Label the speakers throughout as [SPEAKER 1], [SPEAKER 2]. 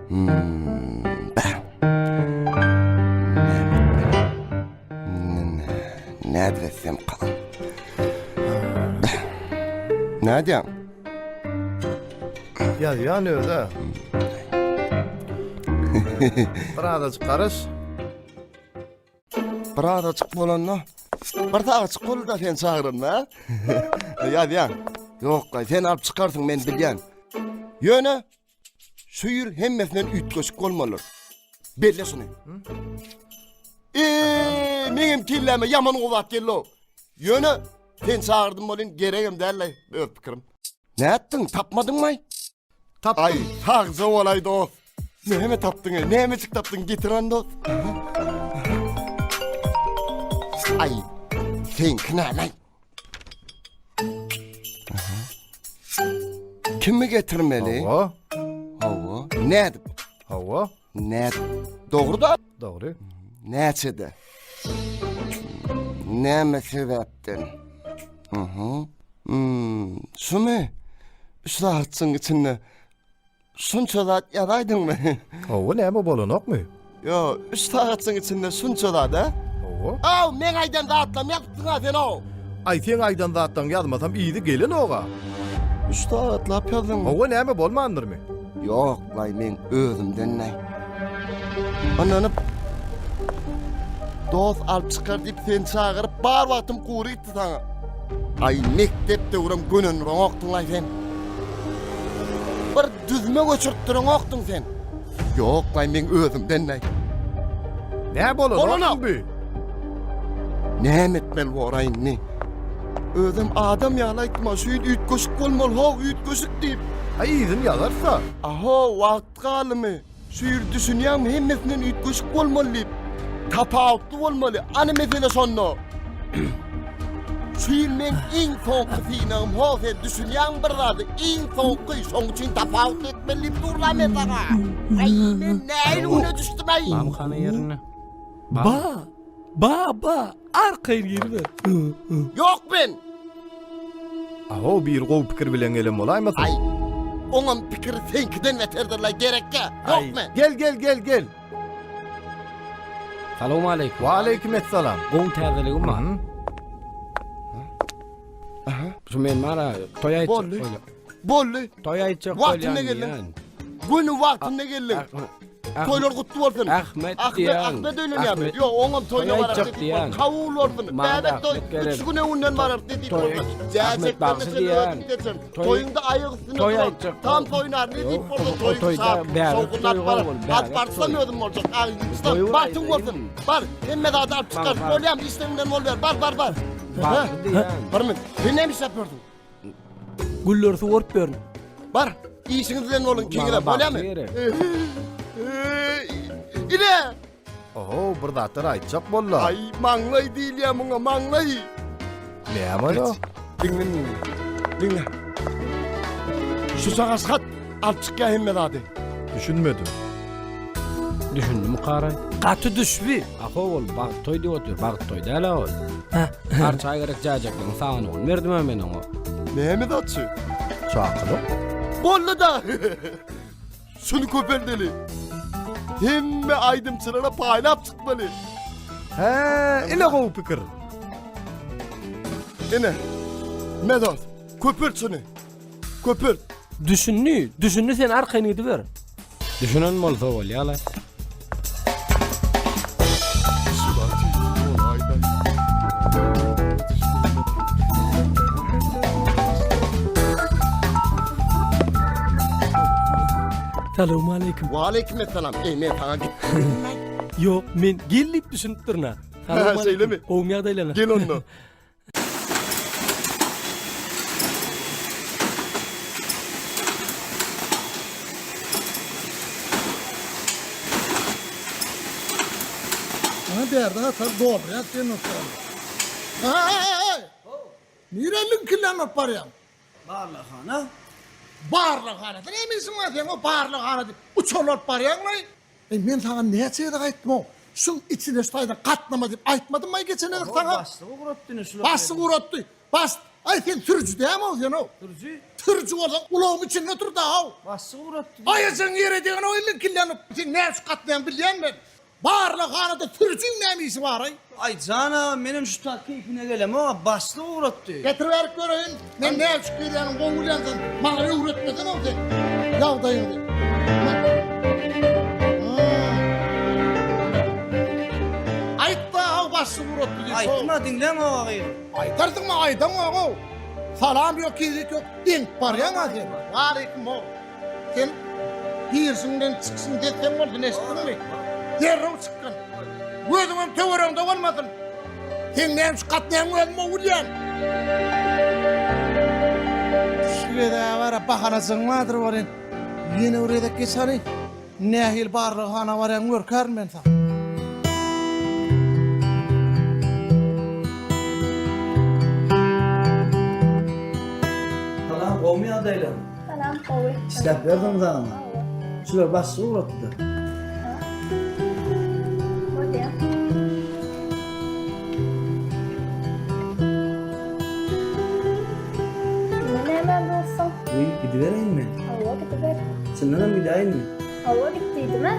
[SPEAKER 1] Hmm, bäh. Näme etmeli? Nädip etsem kalam? Bäh. Nädýäň?
[SPEAKER 2] Ýazýan öz-ä. Bir azajyk garaş.
[SPEAKER 1] Bir azajyk bolanda, bir sagatjyk boldy-da seni çagyranda, a? Ýazýan. Ýok, sen alyp çykarsyň, men bilýän. Ýöne şu ýyl hemmesinden üýtgeşik bolmalydyr. Belle şuny. Eee, meňem kelläme ýaman gowy zat geldi-ow. Ýöne seni çagyrdym welin geregem däl-le, öz pikirim. Nätdiň, tapmadyňmy?
[SPEAKER 2] Tapdym.
[SPEAKER 1] Aý, sagja bolaý dost. Näme tapdyň, ey? Nämejik tapdyň, getir han dost. Aý, seňki näme? Kimi getirmeli?
[SPEAKER 2] Hawa.
[SPEAKER 1] Hawa. Nädip?
[SPEAKER 2] Hawa.
[SPEAKER 1] Nädip? Dogry da?
[SPEAKER 2] Dogry.
[SPEAKER 1] Näçede? Näme sebäpden? Mhm. Hmm, şumy? Üç sagatjyň içinde şunça zat ýazaýdyňmy?
[SPEAKER 2] Hawa, näme bolanokmy?
[SPEAKER 1] Ýo, üç sagatjyň içinde şunça zat, a?
[SPEAKER 2] Hawa.
[SPEAKER 1] Aw, meň aýdan zatlarymy ýazypsyň-a sen-ow!
[SPEAKER 2] Aý, seň aýdan zatlaryňy ýazmasam yzy gelenok-a.
[SPEAKER 1] Üç sagatlap ýazdyňmy?
[SPEAKER 2] Hawa, näme bolmandyrmy?
[SPEAKER 1] Ýok-laý, meň özümden-läý. Ynanyp, dost alyp çykar diýip seni çagyryp, bar wagtym gury gitdi saňa. Aý, mekdep döwrem gönendireňokdyň-laý sen. Bir düzme göçürtdireňokdyň sen. Ýok-laý, meň özümden-läý.
[SPEAKER 2] Nä bolanok bu?
[SPEAKER 1] Näme etmeli bor-aý indi? Özem adam ýaly aýtma, şu ýyl üýtgeşik bolmaly, how, üýtgeşik diýip.
[SPEAKER 2] Aý, yzyny ýazarys-a.
[SPEAKER 1] Aho, wagt galdymy? Şu ýyl düşünýäňmi, hemmesinden üýtgeşik bolmaly diýip. Tapawutly bolmaly, ana mesele şonda. Şu ýyl meň iň soňky synagym, how, sen düşünýäňmi bir zady? Iň soňky, şoň üçin tapawutly etmeli diýip dur-la men saňa. Aý, men nähili güne düşdüm-aý?
[SPEAKER 3] Bamhana ýerinde.
[SPEAKER 4] Ba! Ba, ba! Arkaýyn giriber.
[SPEAKER 1] Ýok men!
[SPEAKER 2] Ahow biri gowy pikir bilen gelen bolaýmasyn?
[SPEAKER 1] Aý, oňam pikiri seňkiden beterdir-laý, gerekkä. Ýok men!
[SPEAKER 2] Gel, gel, gel, gel.
[SPEAKER 3] Salowmaleýkim.
[SPEAKER 2] Waleýkim essalam.
[SPEAKER 3] Gowy täzeligim bar. Şu men bar-a, toý aýtjak
[SPEAKER 1] Boldy.
[SPEAKER 3] bolýan.
[SPEAKER 1] Boldy.
[SPEAKER 3] Toý aýtjak
[SPEAKER 1] Wagtynda
[SPEAKER 3] bolýan
[SPEAKER 1] geldiň.
[SPEAKER 3] diýýän.
[SPEAKER 1] Göni wagtynda geldiň. Toýlar gutly bolsun.
[SPEAKER 3] Ahmet
[SPEAKER 1] Ahmet,
[SPEAKER 3] diýýän.
[SPEAKER 1] Ahmet öýlenýärmi?
[SPEAKER 3] Ahmet.
[SPEAKER 1] Ýok, oňam toýuna
[SPEAKER 3] Toý
[SPEAKER 1] barar
[SPEAKER 3] aýtjak
[SPEAKER 1] diýip
[SPEAKER 3] diýýän.
[SPEAKER 1] Kabul bolsun.
[SPEAKER 3] Maňa
[SPEAKER 1] Bäbek toý
[SPEAKER 3] Ahmet gerek.
[SPEAKER 1] üç gün öňünden barar diýip
[SPEAKER 3] Toý-
[SPEAKER 1] bolsun.
[SPEAKER 3] Ahmet
[SPEAKER 1] Jäjekden
[SPEAKER 3] bagşy
[SPEAKER 1] sen
[SPEAKER 3] diýýän.
[SPEAKER 1] özüň geçen.
[SPEAKER 3] Toý-
[SPEAKER 1] Toýuňda aýak üstünde
[SPEAKER 3] Toý
[SPEAKER 1] duran.
[SPEAKER 3] aýtjak.
[SPEAKER 1] Tam toýnar ne diýip
[SPEAKER 3] Ýok,
[SPEAKER 1] bolsun
[SPEAKER 3] o
[SPEAKER 1] toýuň
[SPEAKER 3] toýda
[SPEAKER 1] şap.
[SPEAKER 3] bäbek
[SPEAKER 1] Şowhunlap
[SPEAKER 3] toýy
[SPEAKER 1] barar.
[SPEAKER 3] bol,
[SPEAKER 1] Az
[SPEAKER 3] bäbek
[SPEAKER 1] barsam
[SPEAKER 3] toý.
[SPEAKER 1] özüm boljak. Agyzdan
[SPEAKER 3] Toýy
[SPEAKER 1] bagtyň
[SPEAKER 3] aýdaýyn.
[SPEAKER 1] bolsun. Bar, hemme zady alyp çykar.
[SPEAKER 3] Bar, bar.
[SPEAKER 1] Bolýamy işleriňden bol ber. Bar, bar, bar.
[SPEAKER 3] Bagşy diýýän.
[SPEAKER 1] Bir minut. Sen näme işläp ýörsüň?
[SPEAKER 4] Gülleri suwaryp ýörün.
[SPEAKER 1] Bar, işiňiz bilen boluň, ikiňizem, bolýamy? Ine!
[SPEAKER 2] Oho, bir zatlar aýtjak boldy.
[SPEAKER 1] Aý, maňlaý diýilýär muňa, maňlaý.
[SPEAKER 2] Näme ol?
[SPEAKER 1] Diňle indi. Diňle. Şu şagas hat alyp çykýar hemme zady.
[SPEAKER 2] Düşünmedim.
[SPEAKER 3] Düşündimi Karaý?
[SPEAKER 4] Gaty düşbi.
[SPEAKER 3] Ahow ol bagt toý diýip otyr, bagt toý däl-ä ol. Arça gerek jäjekligiň sanyny berdim-ä men oňa.
[SPEAKER 1] Näme zatçy?
[SPEAKER 2] Çakylyk.
[SPEAKER 1] Boldy-da! Şuny köpeldeli. Hemme aýdymçylara paýlap çykmaly.
[SPEAKER 2] Hä, ine gowy pikir.
[SPEAKER 1] Ine, Medos, köpelt şuny. Köpelt.
[SPEAKER 4] Düşündi, düşündi sen arkaýyn gidiber.
[SPEAKER 3] Düşünen bolsa bolýa-la.
[SPEAKER 4] Salowmaleýkim.
[SPEAKER 1] Waleýkim essalam. Eý, men saňa git.
[SPEAKER 4] Ýok, men gel diýip düşünipdirin-ä.
[SPEAKER 1] Şeýlemi?
[SPEAKER 4] Gowumy ýagdaýlaryň?
[SPEAKER 1] Gel onda.
[SPEAKER 5] Ana bärde hatar doldurýas diýen otlar. Hey! Nirä liňkilläp alyp barýaň?
[SPEAKER 6] Barlaghana.
[SPEAKER 5] Barlaghanada näme işiň bar seň o barlaghana diýip uçarly alyp barýaňlaý? Eý, men saňa näçe gezek aýtdym-ow, şuň içine şu taýdan gatnama diýip aýtmadymmaý geçen gezek saňa?
[SPEAKER 6] Başlyk ugratdy ine şular.
[SPEAKER 5] Başlyk ugratdy. Baş, aý sen sürüji dämi-ow sen-ow?
[SPEAKER 6] Sürüji.
[SPEAKER 5] Sürüji bolsaň ulagyň içinde otur da-haw.
[SPEAKER 6] Başlyk ugratdy.
[SPEAKER 5] Aýajygyň ýere degeni o elliň killenip. Sen näme üçin gatnaýaň bilýän men. Barlaghanada sürüjiň näme işi bar-aý?
[SPEAKER 6] Aý jan aga menem şu tak keýpine gelemok-a başlyk ugratdy.
[SPEAKER 5] Getir bärik göreýin. Men näme üçin girýänimi gowy bilýän sen. Maňa öwretmesene sen ýagdaýyňy. Aýtda-haw başlyk ugratdy diýip.
[SPEAKER 6] Aýtma diňläňok a gyz.
[SPEAKER 5] Aýdarsyňmy aýdaňok-ow. Salam ýok, kirik ýok, eňip barýaň-a sen. Waleýkim-ow. Sen girişiňden çykyşyň des-deň bolsun, eşitdiňmi? Derrew çykgyn. Gözüňem töweregiňde bolmasyn. Seň näme üçin gatnaýaňy özüm gowy bilýän. Şu gezeg bara bahanajygyň bardyr welin, ýene bir gezek geç hany. Nähili barlaghana barýaň görkärin men saňa.
[SPEAKER 6] Salam, gowmy ýagdaýlar?
[SPEAKER 7] Salam, gowy.
[SPEAKER 6] Işläp berdiňmi zaňyňy?
[SPEAKER 7] Hawa.
[SPEAKER 6] Şular başlyk ugratdy-da.
[SPEAKER 7] Ha. Bolýa. Indi näme bolsun?
[SPEAKER 6] Wiý, gidibereýinmi?
[SPEAKER 7] Hawa, gidiber.
[SPEAKER 6] Çyndanam gidäýinmi?
[SPEAKER 7] Hawa, git diýdim-ä.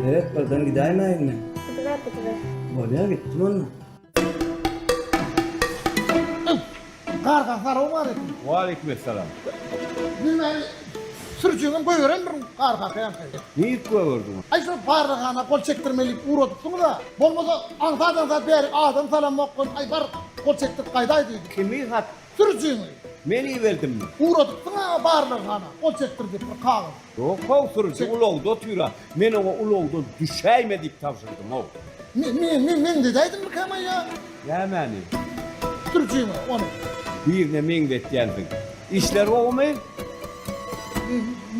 [SPEAKER 6] Seret, birden gidäýmäýinmi?
[SPEAKER 7] Gidiber, gidiber.
[SPEAKER 6] Bolýa, gitdim onda.
[SPEAKER 5] Garga salowmaleýkim.
[SPEAKER 8] Waleýkim essalam.
[SPEAKER 5] Bilmän sürüjiňem goýberendirin garga ýaňky.
[SPEAKER 8] Nirip goýberdiň?
[SPEAKER 5] Aý şol barlaghana gol çekdirmeli diýip ugradypsyňyz-a. Bolmasa aňsat-aňsat bäri adam salamok, aý bar gol çekdirip gaýdaý diýdi.
[SPEAKER 8] Kimi hat?
[SPEAKER 5] Sürüjiňi.
[SPEAKER 8] Men iberdimmi?
[SPEAKER 5] Ugradypsyň-a barlaghana gol çekdir diýip bir kagyz.
[SPEAKER 8] Ýok-how, sürüji ulagda otyr-a. Men oňa ulagdan düşäýme diýip tabşyrdym-ow.
[SPEAKER 5] Me, me, me, meňzedäýdimmikäm-aý ýa?
[SPEAKER 8] Nämäni?
[SPEAKER 5] Sürüjiňi, ony.
[SPEAKER 8] Birine meňzetýänsiň. Işler gowumy?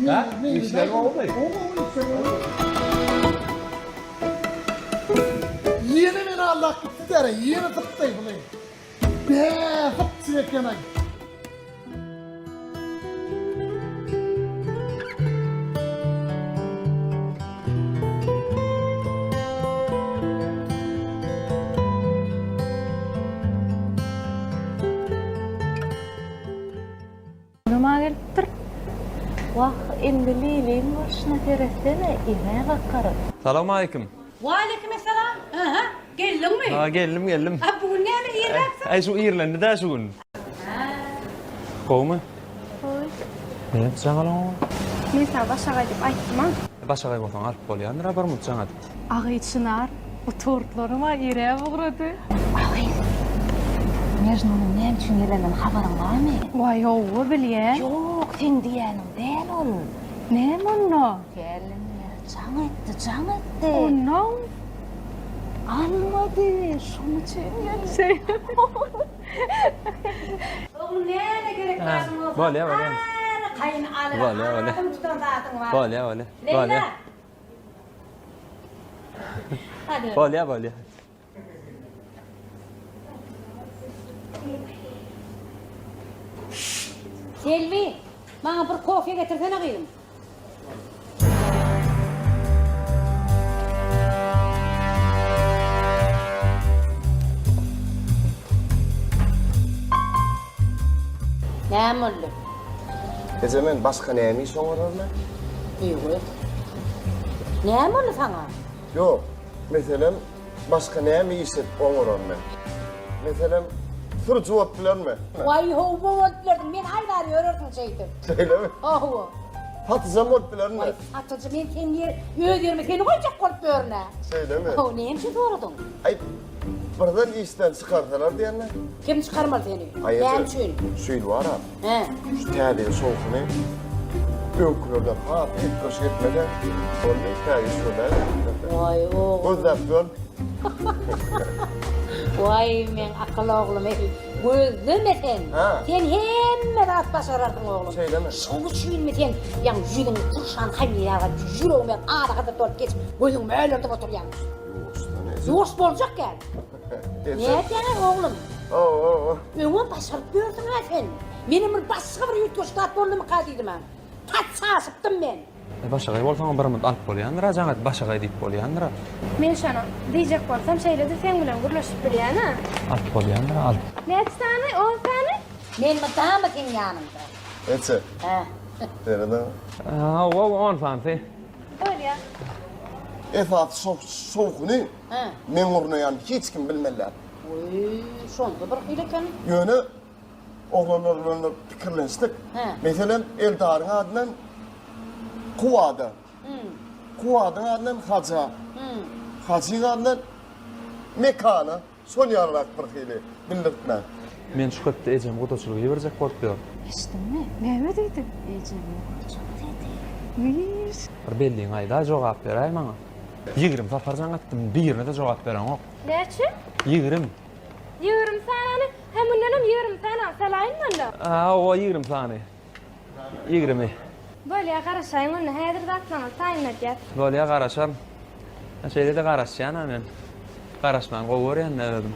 [SPEAKER 8] Hä? Işler gowumy?
[SPEAKER 5] Gowy, gowy, işler gowy. Ýene meni aldap gitdi däre, ýene sypdy buly. Bä, sypjy eken-aý.
[SPEAKER 9] Numa gelipdir. Wah, indi Liliň bolşuna seretsene, ine bakarys.
[SPEAKER 10] Salowmaleýkim.
[SPEAKER 11] Waleýkimessalam. Aha, geldiňmi?
[SPEAKER 10] Ha, geldim, geldim.
[SPEAKER 11] A bu gün näme irräksiň?
[SPEAKER 10] Äý, şu irlendi-dä şu gün. Gowumy?
[SPEAKER 7] Gowy.
[SPEAKER 10] Näme jaň alaňok?
[SPEAKER 7] Men saňa başagaý diýip aýtdym-a.
[SPEAKER 10] Başagaý bolsaň alyp bolýandyr-a bir munt jaň edip.
[SPEAKER 9] Agy Çynar, bu tortlaram-a iräp ugrady.
[SPEAKER 12] Agy, Mejnunyň näme üçin gelenden habaryň barmy?
[SPEAKER 9] Waý, hawa, bilýän.
[SPEAKER 12] Ýok, seň diýýäniň däl ol.
[SPEAKER 9] Näme onda?
[SPEAKER 12] Gelin, jaň etdi, jaň etdi.
[SPEAKER 9] Onnoň?
[SPEAKER 12] Almady, şonuň üçin geldi.
[SPEAKER 9] Şeýle.
[SPEAKER 11] Oglum näme gerek zadyň bolsa
[SPEAKER 10] Bolýa, bolýa.
[SPEAKER 11] arkaýyn alyber.
[SPEAKER 10] Bolýa, bolýa.
[SPEAKER 11] Adyň tutan zadyň bar.
[SPEAKER 10] Bolýa, bolýa.
[SPEAKER 11] Leýla.
[SPEAKER 10] Bolýa.
[SPEAKER 11] Hadi.
[SPEAKER 10] Bolýa, bolýa.
[SPEAKER 11] Selbi, maňa bir kofe getirsene gyzym. Näme boldy?
[SPEAKER 1] Eje men başga näme iş oňararyn-a?
[SPEAKER 11] Eý, Näme boldy saňa?
[SPEAKER 1] Ýok, meselem, başga näme iş edip oňararyn men? Meselem, sürüji bolup bilermi?
[SPEAKER 11] Waý, hawa bolup bilerdiň. Meni aýdar ýörersiň şeýdip.
[SPEAKER 1] Şeýlemi?
[SPEAKER 11] Hawa.
[SPEAKER 1] Satyjam bolup bilermi?
[SPEAKER 11] Waý, satyjy men seň ýer, öz ýerime seni goýjak bolup ýörün-ä.
[SPEAKER 1] Şeýlemi?
[SPEAKER 11] Hawa, näme üçin soradyň?
[SPEAKER 1] Aý, birden işden çykarsalar diýende.
[SPEAKER 11] Kim çykarmaly seni?
[SPEAKER 1] Aý, eje,
[SPEAKER 11] Näme üçin?
[SPEAKER 1] Şu ýyl bar-a.
[SPEAKER 11] Hä.
[SPEAKER 1] Şu täze ýyl şowhuny öňkülerden has üýtgeşik etmeli. Boldy, täze ýyl şowhuny.
[SPEAKER 11] Waý, oglum.
[SPEAKER 1] Gözläp gör.
[SPEAKER 11] Waý, meň akyl oglum, eý, gözleme sen.
[SPEAKER 1] Hä.
[SPEAKER 11] Sen hemme zat başararsyň oglum.
[SPEAKER 1] Şeýlemi?
[SPEAKER 11] Şoň üçinmi sen ýaňy ýüzüňi turşan hamyr ýaly ýüregime aly-gadyr dolup geçip, gözüňi mölerdip oturýaň?
[SPEAKER 1] Ýuwaşdan eje.
[SPEAKER 11] Ýuwaş boljak gel.
[SPEAKER 1] Eje.
[SPEAKER 11] Nädýäň oglum?
[SPEAKER 1] Hawa.
[SPEAKER 11] Öňem başaryp ýördüň-ä sen. Menem bir başga bir üýtgeşik zat boldumyka diýdim-ä. Tas çaşypdym men.
[SPEAKER 10] Başagaý bolsaňam bir munt alyp bolýandyr-a, jaň edip başagaý diýip bolýandyr-a.
[SPEAKER 7] Men şony diýjek bolsam şeýle-de seň bilen gürleşip bilýän-ä.
[SPEAKER 10] Alyp bolýandyr-a, alyp.
[SPEAKER 7] Näçe sany? On sany?
[SPEAKER 11] Men mydama seň ýanyňda.
[SPEAKER 1] Neçe?
[SPEAKER 11] Hä.
[SPEAKER 1] Serediň.
[SPEAKER 10] Hawa, on sanysy.
[SPEAKER 7] Bolýar.
[SPEAKER 1] Esasy şow şowhuny
[SPEAKER 11] Hä.
[SPEAKER 1] meň gurnaýan hiç kim bilmeli däl.
[SPEAKER 11] Oý, şonda bir hili eken.
[SPEAKER 1] Ýöne oglanlar bilen bir pikirlenişdik.
[SPEAKER 11] Hä.
[SPEAKER 1] Meselem, Eldaryň adyndan Kuwada. Kuwadyň adyndan Haja. Hajyň adyndan Mekana. Şol ýalyrak bir hili bildirtmän.
[SPEAKER 10] Men şu hepde ejemi gudaçylyga iberjek bolup ýörün.
[SPEAKER 9] Eşitdiňmi? Näme diýdi? Ejemi gudaçylyk diýdi. Wiş.
[SPEAKER 10] Bir belliňi aýdaý jogap beräý maňa. 20 sapar jaň etdim, birine-de jogap bereňok.
[SPEAKER 7] Näçe?
[SPEAKER 10] 20.
[SPEAKER 7] 20 sanyny, hä mundanam 20 sany salaýynmy onda?
[SPEAKER 10] Hawa, 20 sany. Ýigrimi.
[SPEAKER 7] Bolýa garaşaýyň onda häzir zatlaryňyzy taýynladýas.
[SPEAKER 10] Bolýa garaşaryn. Şeýle-de garaşýan-a men. Garaşmany gowy görýän-dä özüm.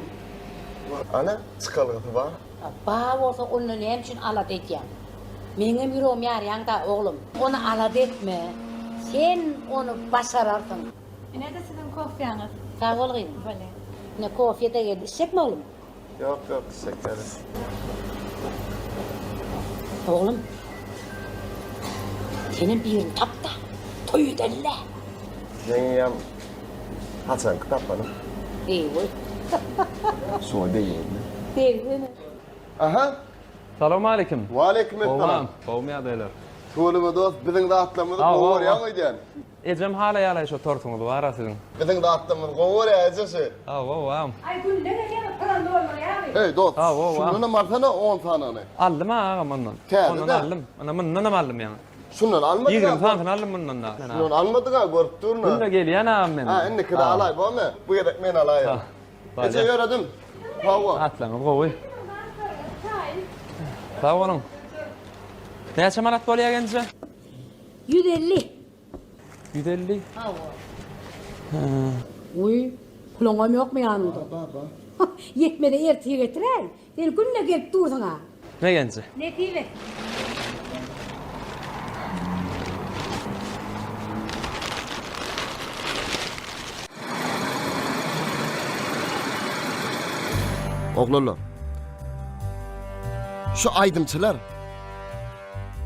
[SPEAKER 1] Ana, çykalgasy bar.
[SPEAKER 11] Bar bolsa onda näme üçin alada edýäň? Meňem ýüregimi ýarýaň-da, oglum. Ony alada etme. Sen ony başararsyň.
[SPEAKER 9] Ine-de siziň kofýaňyz.
[SPEAKER 11] Sag bol gyzym.
[SPEAKER 9] Bolýa.
[SPEAKER 11] Ine kofýe-de geldi. Içjekmi oglum?
[SPEAKER 1] Ýok ýok şekerim.
[SPEAKER 11] Oglum. Senem birini tap-da, toý edeli-le.
[SPEAKER 1] Ýeňňem haçanky tapanym.
[SPEAKER 11] Eý-weý.
[SPEAKER 1] Şuňa degýänmi?
[SPEAKER 11] Degsene.
[SPEAKER 1] Aha.
[SPEAKER 10] Salowmaleýkim.
[SPEAKER 1] Waleýkim essalam.
[SPEAKER 10] Gowmy ýagdaýlar?
[SPEAKER 1] Tüweleme dost, biziň zatlarymyzy gowy görýäň öýdýän.
[SPEAKER 10] Ejem halaýalaý şo tortuňyz bara siziň.
[SPEAKER 1] Biziň zatlarymyzy gowy görýär eje şi.
[SPEAKER 10] Hawa wam.
[SPEAKER 7] Aý günde gelýäňiz gyran doldurýarmy.
[SPEAKER 1] Heý dost şundanam alsana on sanyny.
[SPEAKER 10] Aldym a agam ondan.
[SPEAKER 1] Täze
[SPEAKER 10] Ondan
[SPEAKER 1] dä.
[SPEAKER 10] aldym. Ana mundanam aldym ýaňy.
[SPEAKER 1] Şundan almadyk
[SPEAKER 10] 20 sanysyny aldym mundan da.
[SPEAKER 1] Şundan almadyk a görüp durun a.
[SPEAKER 10] Günde gelýän agam men.
[SPEAKER 1] Ha indikide alaý bormy? Bu gezek men alaýyn. Eje ýöredim. Hawa.
[SPEAKER 10] Atlaryňyz gowy. Sag boluň. Näçe manat bolýar genje?
[SPEAKER 11] 150.
[SPEAKER 10] 150.
[SPEAKER 11] Hawa. Wiý, puluňam ýokmy ýanyňda?
[SPEAKER 1] Bar, bar.
[SPEAKER 11] Ýetmese ertir getiräý. Sen günde gelip dursuň-a.
[SPEAKER 10] Ne genje?
[SPEAKER 7] Nesip et.
[SPEAKER 1] Oglanlar. Şu aýdymçylar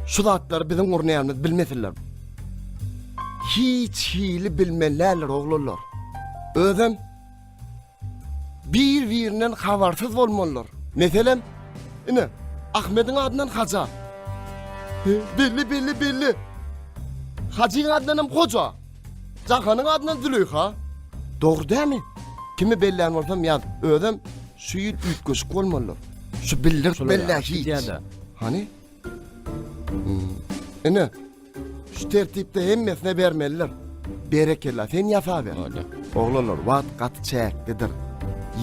[SPEAKER 1] Şu zatlary biziň gurnaýanymyzy bilmesinler. Hiç hili bilmeliler oglanlar. Özem bir-birinden habarsyz bolmalylar. Meselem, ine, Ahmediň adyndan Haja. Belli, belli, belli. Hajyň adyndan hem Hoja. Jahanyň adyndan Züleyha. Dogry dämi? Kimi bellän bolsam ýaz. Özem şu ýyl üýtgeşik bolmalylar. Şu bildir bellä hiç. Hany? Hmm. Ine, şu tertipde hemmesine bermelidir. Berekella, sen ýasaber. Oglanlar, wagt gaty çäklidir.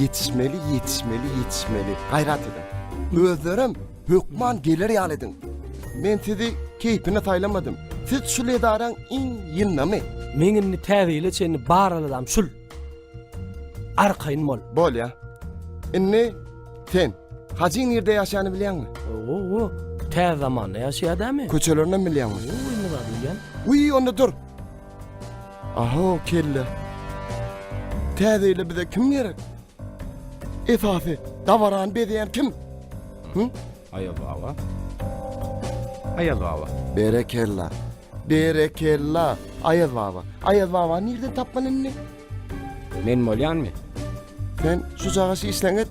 [SPEAKER 1] Ýetişmeli, ýetişmeli, ýetişmeli. Gaýrat ediň. Özlerem hökman geler ýaly ediň. Men sizi keýpine saýlamadym. Siz şul edaraň iň ýyndamy.
[SPEAKER 4] Meň indi täze ýyla çenli bar aladam şul. Arkaýyn bol.
[SPEAKER 1] Bolýa. Indi sen Hajyň nirde ýaşaýanyny bilýäňmi?
[SPEAKER 4] Owo, täze zamanda ýaşaýar dämi?
[SPEAKER 1] Köçelerinem bilýäňmi?
[SPEAKER 4] Owo, indi zat bilýän.
[SPEAKER 1] Wiý, onda dur. Aho, kelle. Täze ýyla bize kim gerek? Esasy dabarany bezeýän kim? Hı?
[SPEAKER 3] Aýaz baba. Aýaz baba.
[SPEAKER 1] Berekella. Berekella. Aýaz baba. Aýaz babany nirden tapmaly indi?
[SPEAKER 3] Men bolýanmy?
[SPEAKER 1] Sen şu jagaşy işleň et,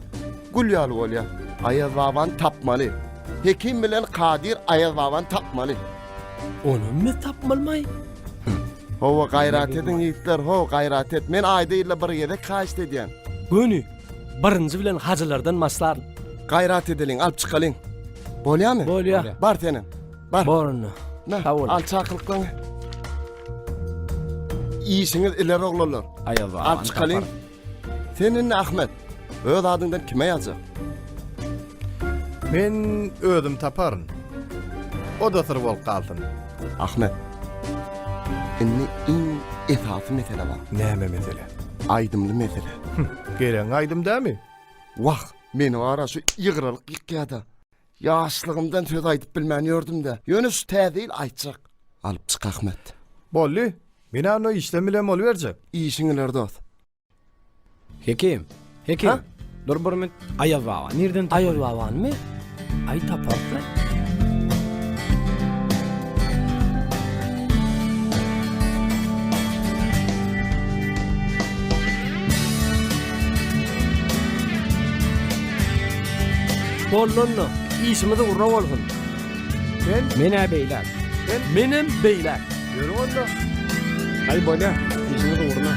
[SPEAKER 1] gül ýaly bolýa. Aýaz babany tapmaly. Hekim bilen Kadyr Aýaz babany tapmaly.
[SPEAKER 4] Onam biz tapmalymaý?
[SPEAKER 1] Hawa, gaýrat ediň ýigitler, ho, gaýrat et. Men aýda ýylda bir gezek haýyşt edýän.
[SPEAKER 4] Göni, birinji bilen hajylardan başlaryn.
[SPEAKER 1] Gaýrat edeliň, alyp çykalyň. Bolýamy?
[SPEAKER 4] Bolýa.
[SPEAKER 1] Bar senem. Bar.
[SPEAKER 4] Bor onda.
[SPEAKER 1] Nah,
[SPEAKER 4] Sag bol.
[SPEAKER 1] al çakylyklaňy. Işiňiz ileri oglanlar.
[SPEAKER 3] Aýaz babany
[SPEAKER 1] Alyp çykalyň. Sen indi Ahmet, öz adyňdan kime ýazjak?
[SPEAKER 2] Men özüm taparyn. O-da syr bolup galsyn.
[SPEAKER 1] Ahmet, indi iň esasy mesele bar.
[SPEAKER 2] Näme mesele?
[SPEAKER 1] Aýdymly mesele.
[SPEAKER 2] Geleň aýdym dämi?
[SPEAKER 1] Wah, meni bar-a şu ýygralyk ýykýa-da. Ýaşlygymdan söz aýdyp bilmän ýördüm-de. Ýöne şu täze ýyl aýtjak. Alyp çyk Ahmet.
[SPEAKER 2] Boldy. Men-ä onda işlem bilen boluberjek.
[SPEAKER 1] Işiň ileri dost.
[SPEAKER 3] Hekim, Hekim.
[SPEAKER 4] Ha?
[SPEAKER 3] Dur bir minut. Aýaz baba nirden tapaly?
[SPEAKER 4] Aýaz babanymy? Aý taparys-la. Boldy onda. Işimiz ugruna bolsun.
[SPEAKER 2] Sen?
[SPEAKER 3] Men-ä beýläk.
[SPEAKER 2] Sen?
[SPEAKER 4] Menem beýläk.
[SPEAKER 2] Ýörüň onda.
[SPEAKER 3] Aý bolýa, işiňiz ugruna.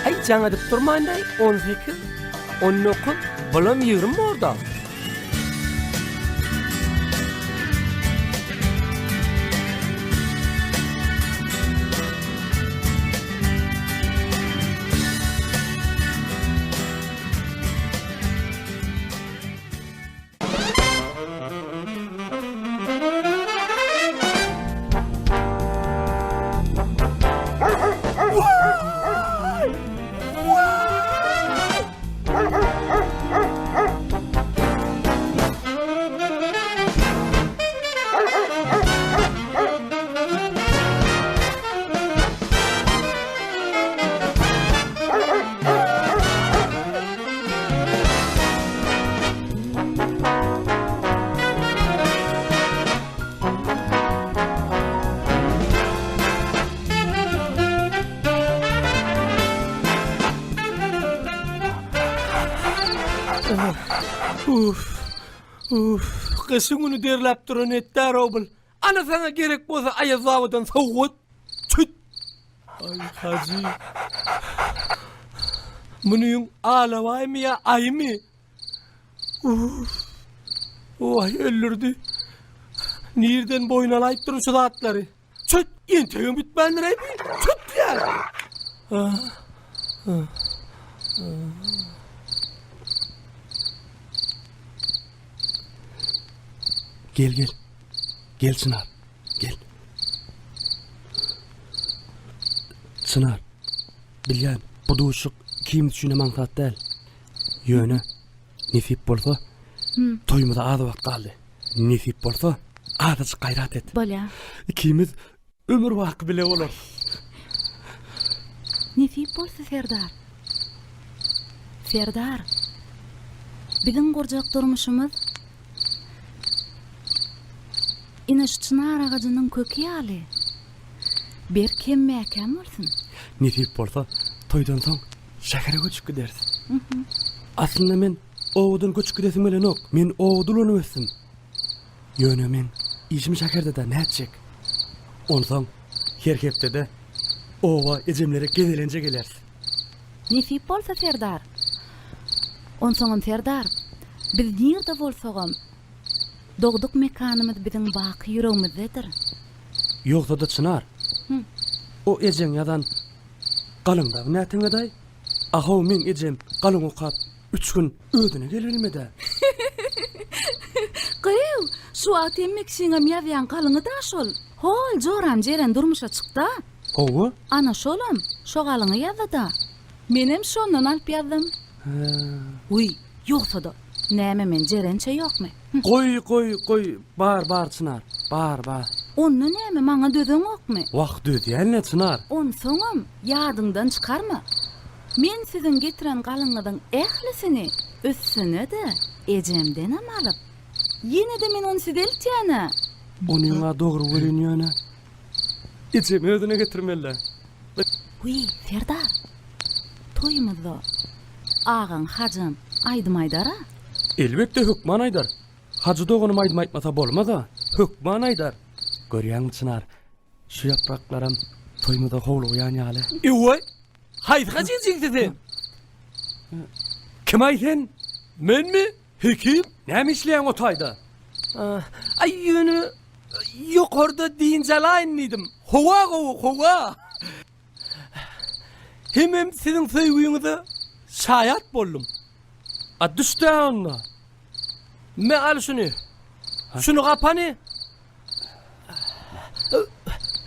[SPEAKER 4] Aý jaň edip durmaýyndaý, 18, 19, bulam 20 borda. Uf, uf, gyşyň güni derläp duran etdär obul. Ana saňa gerek bolsa Aýaz babadan sowgat. Çüt. Aý, hajy. Munyň alabaýmy ýa aýymy? Uf. Waý, öldürdi. Nirden boýun alaýyp durun şu zatlary? Çüt, entegem bitmändir-eý bi. Çüt diýýän. Gel, gel. Gel Çynar. Gel. Çynar. Bilýän, bu duşuşyk ikimiz üçinem aňsat däl. Ýöne nesip bolsa, toýumyza az wagt galdy. Nesip bolsa, azajyk gaýrat et.
[SPEAKER 9] Bolýar.
[SPEAKER 4] Ikimiz ömür baky bile bolarys.
[SPEAKER 9] Nesip bolsa, Serdar. Serdar, biziň gurjak durmuşymyz ine şu çynar agajynyň köki ýaly berk hem mäkäm bolsun.
[SPEAKER 4] Nesip bolsa, toýdan soň şähere göçüp gideris. Aslynda men obadan göçüp gidesim gelenok. Men obada ulanyp ösdüm. Ýöne meň işim şäherde-dä, nätjek? Onsoň her hepdede oba ejemlere gezelenje geleris.
[SPEAKER 9] Nesip bolsa, Serdar. Onsoňam, Serdar, biz nirde bolsagam, dogduk mekanymyz biziň baky ýüregimizdedir.
[SPEAKER 4] Ýogsa-da Çynar, o ejeň ýazan galyň dagy näteňedaý? Ahow meň ejem galyň okap üç gün özüne gelibilmedä.
[SPEAKER 9] Gyýw, şu wagt hemme kişiňem ýazýan galyňy-da şol. Hol, joram Jeren durmuşa çykda.
[SPEAKER 4] Hawa.
[SPEAKER 9] Ana şolam, şo galyňy ýazdy-da. Menem şondan alyp ýazdym.
[SPEAKER 4] Hä.
[SPEAKER 9] Wiý, ýogsa-da, näme men Jerençe ýokmy?
[SPEAKER 4] Goý, goý, goý, bar, bar, Çynar, bar, bar.
[SPEAKER 9] Onda näme, maňa dözeňokmy?
[SPEAKER 4] Wah, dözýän-le, Çynar.
[SPEAKER 9] Onsoňam, ýadyňdan çykarma. Men siziň getiren galyňyzyň ählisini, üstüne-de, ejemdenem alyp, ýene-de men ony size eltýän-ä.
[SPEAKER 4] Onyň-a dogry welin ýöne, ejemi özüne getirmeli-dä.
[SPEAKER 9] Wiý, Serdar, toýumyzda agaň Hajam aýdym aýdar-a?
[SPEAKER 4] Elbetde, hökman aýdar. Hajy doganym aýdym aýtmasa bolmaz-a. Hökman aýdar. Görýäňmi, Çynar, şu ýapraklaram toýumyza howlugýan ýaly. Ewaý, haýsy Hajyň jigisi sen? Kim-aý sen? Menmi? Hekim? Näme işleýäň o taýda? Aý, ýöne ýokarda dynç alaýyn diýdim. Howa gowy, howa. Hemem siziň söýgüňize şaýat boldum. A düşdä onda. Me al şuny. Şuny gapany.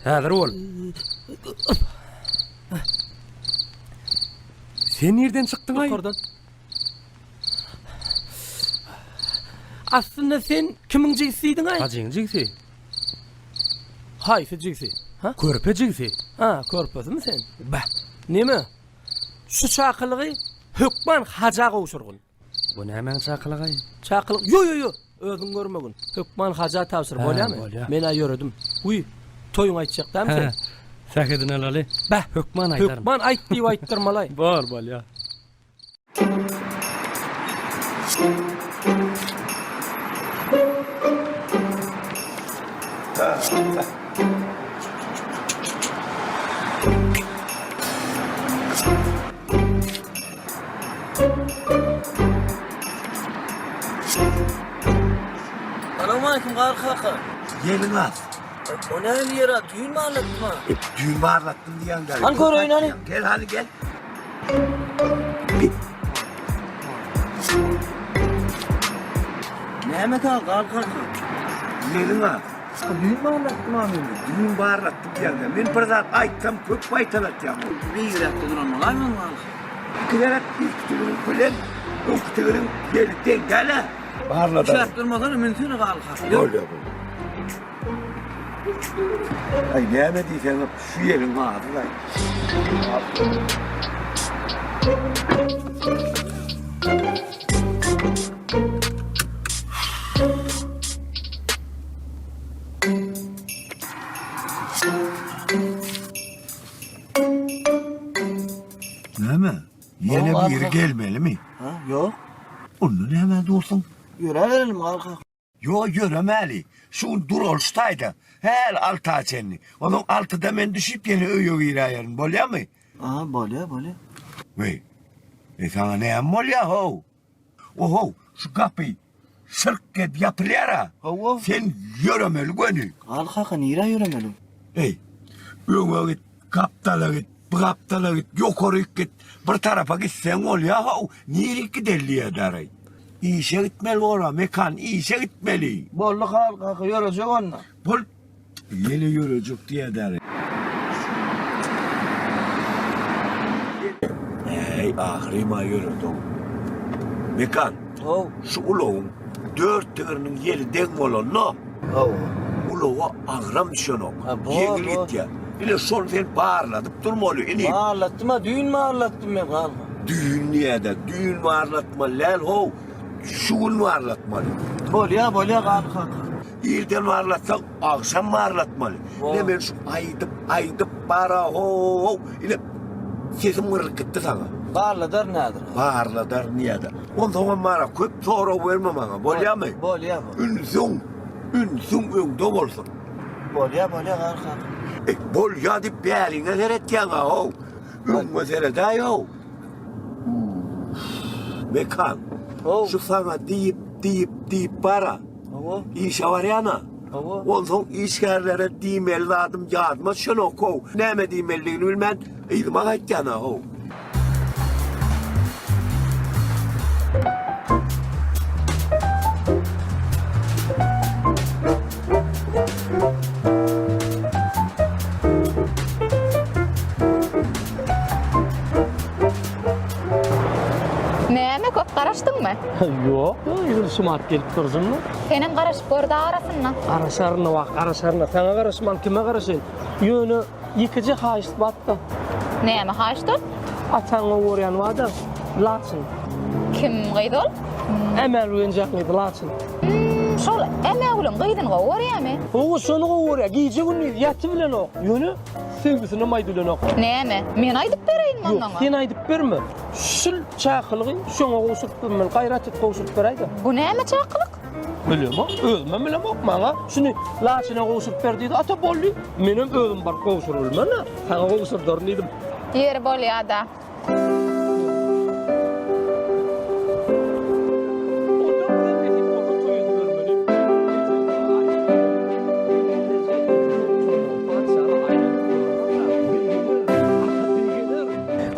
[SPEAKER 4] Häzir bol. Sen nirden çykdyň aý? Ýokardan. Aslynda sen kimiň jigisi diýdiň-aý? Hajyň jigisi. Haýsy jigisi? Ha? Körpe jigisi. Ha, körpesimi sen? Beh. Neme? Şu çakylygy hökman Haja gowşurgyn. Bu nämäň çakylygy?
[SPEAKER 13] Çakylyk, ýo, ýo, ýo, özüň görmegin. Hökman haja tabşyr, bolýamy?
[SPEAKER 4] Bolýa.
[SPEAKER 13] Men-ä ýöredim. Wiý, toýuňy aýtjak dämi sen?
[SPEAKER 4] Hä, sähedini alaly.
[SPEAKER 13] Bäh!
[SPEAKER 4] Hökman aýdaryn.
[SPEAKER 13] Hökman aýt diýip aýtdyrmalaý.
[SPEAKER 4] Bor, bolýa.
[SPEAKER 6] Salowmaleýkim Gar kaka.
[SPEAKER 14] Ýeliň az.
[SPEAKER 6] O näme ýer-a, düýn barlatdyma.
[SPEAKER 14] Düýn barlatdym diýýäň däl.
[SPEAKER 6] Hany göreýin hany.
[SPEAKER 14] Gel hany gel.
[SPEAKER 6] Näme ka Gar kaka?
[SPEAKER 14] Ýeliň az.
[SPEAKER 6] Düýn barlatdym-a men.
[SPEAKER 14] Düýn barlatdym diýýäň däl. Men bir zat aýtsam köp gaýtalatýaň.
[SPEAKER 6] Beýigräkde duran bolaýmaň Gar kaka.
[SPEAKER 14] Iki gezek ilki tigiriň bilen öňki tigiriň ýeli deň däl-ä. Barladaryn.
[SPEAKER 6] Düşäp durmasana münsene Gar kaka.
[SPEAKER 14] Bolýar bolýar. Aý näme diýseňem şu ýeliň ady-laý. Näme? Ýene biri gelmelimi?
[SPEAKER 6] Ha, ýok.
[SPEAKER 14] Onda nämä dursuň?
[SPEAKER 6] Ýöräberelim Gar kaka.
[SPEAKER 14] Ýok, ýöremäli. Şu gün duraly şu taýda. Häli alta çenli. Onsoň altyda men düşüp ýene öýe giräýerin. Bolýamy?
[SPEAKER 6] Aha, bolýa, bolýa.
[SPEAKER 14] Weý. Eý, saňa näme bolýa, how? Ohow, şu gapy şyrk edip ýapylýar-a.
[SPEAKER 6] Hawa.
[SPEAKER 14] Sen ýöremeli göni.
[SPEAKER 6] Gal kaka, nirä ýöremeli?
[SPEAKER 14] Eý, öňe git, gapdala git, bu gapdala git, ýokaryk git. Bir tarapa gitseň bolýa-how, nirik gideli diýýär-däreý. Işe gitmeli bor-a, Mekan, işe gitmeli.
[SPEAKER 6] Boldy, Gal kaka, ýörejek onda.
[SPEAKER 14] Bol, ýene ýörejek diýýär-däreý. Äý, ahyrym-a ýöredi-ow. Mekan, şu ulagyň dört tigiriniň ýeli deň bolanda, ulaga agram düşenok, ýeňil gitýär. Ine, şony sen barladyp durmaly, inim.
[SPEAKER 6] Barlatdym-a, düýn barlatdym men, galma.
[SPEAKER 14] Düýn diýýär-dä, düýn barlatmaly däl-how, şu gün barlatmaly.
[SPEAKER 6] Bolýa, bolýa, Garry kaka.
[SPEAKER 14] Irden barlatsaň, agşam barlatmaly. Ine, men şu aýdyp, aýdyp bara-how, ine, sesim gyrylyp gitdi saňa.
[SPEAKER 6] Barladaryn häzir.
[SPEAKER 14] Barladaryn diýýär-dä. Onsoňam bara köp sorag berme maňa, bolýamy?
[SPEAKER 6] Bolýa, bolýa.
[SPEAKER 14] Ünsüň, ünsüň öňde bolsun.
[SPEAKER 6] Bolýa, bolýa, Garry kaka.
[SPEAKER 14] Eý, bolýa diýip bäriňe seretýäň-a-how. Öňüňe seredäý-ow. Mekan, şu saňa diýip, diýip, diýip bar-a.
[SPEAKER 6] Hawa.
[SPEAKER 14] Işe barýan-a.
[SPEAKER 6] Hawa.
[SPEAKER 14] Onsoň işgärlere diýmeli zadym ýadyma düşenok-how. Näme diýmelidigini bilmän, yzyma gaýtýan-a-how.
[SPEAKER 12] Näme köp garaşdyňmy?
[SPEAKER 13] Ýok, ýyl şumat gelip dursunmy?
[SPEAKER 12] Senem garaşyp gör-de arasynda.
[SPEAKER 13] Garaşaryn wah, garaşaryn. Saňa garaşman kime garaşaýyn? Ýöne ýekeje haýyşt bar-da.
[SPEAKER 12] Näme haýyşt ol?
[SPEAKER 13] Ataň gowy görýän bar-da, Laçyn.
[SPEAKER 12] Kim gyz ol?
[SPEAKER 13] Ämägül enjäň gyzy Laçyn.
[SPEAKER 12] Hum, şol Ämägülüň gyzyny gowy görýämi?
[SPEAKER 13] Hawa, şony gowy görýär. Gije-gündiz ýatybilenok. Ýöne söýgüsinem aýdybilenok.
[SPEAKER 12] Näme, men aýdyp bereýinmi onda
[SPEAKER 13] Ýok,
[SPEAKER 12] oňa?
[SPEAKER 13] sen aýdyp berme. Şul çakylygy şoňa gowşuryp bermeli. Gaýrat et, gowşuryp beräý-de.
[SPEAKER 12] Bu näme çakylyk?
[SPEAKER 13] Bilemok, özümem bilemok. Maňa şuny Laçyna gowşuryp ber diýdi. Ata boldy. Menem özüm baryp gowşurybilmen-ä. Saňa gowşurdaryn diýdim.
[SPEAKER 12] Ýeri bolýa-da.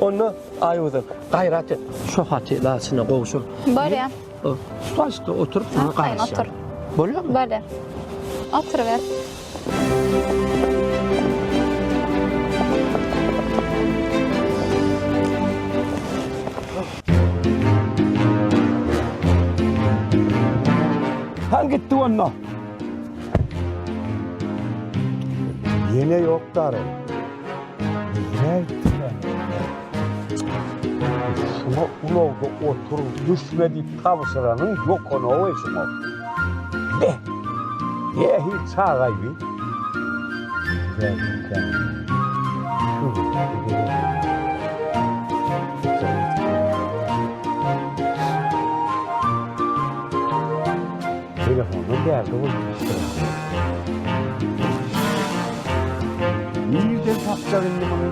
[SPEAKER 13] Onda Aýgözel, gaýrat et, şo haty Laçyna gowşur.
[SPEAKER 12] Bolýa.
[SPEAKER 13] Başda oturyp saňa garaşýan.
[SPEAKER 12] Otur.
[SPEAKER 13] Bolýarmy?
[SPEAKER 12] Bolýar. Oturyber.
[SPEAKER 8] Han gitdi onda. Ýene ýok dary. Nirä gitdi? Şuňa ulagda otur, düşme diýip tabşyranyň ýokanow-eý şuňa. Be! Nähili çagaý bi? Telefondan bärde bolup gitdi. Nirden tapjak indi muny?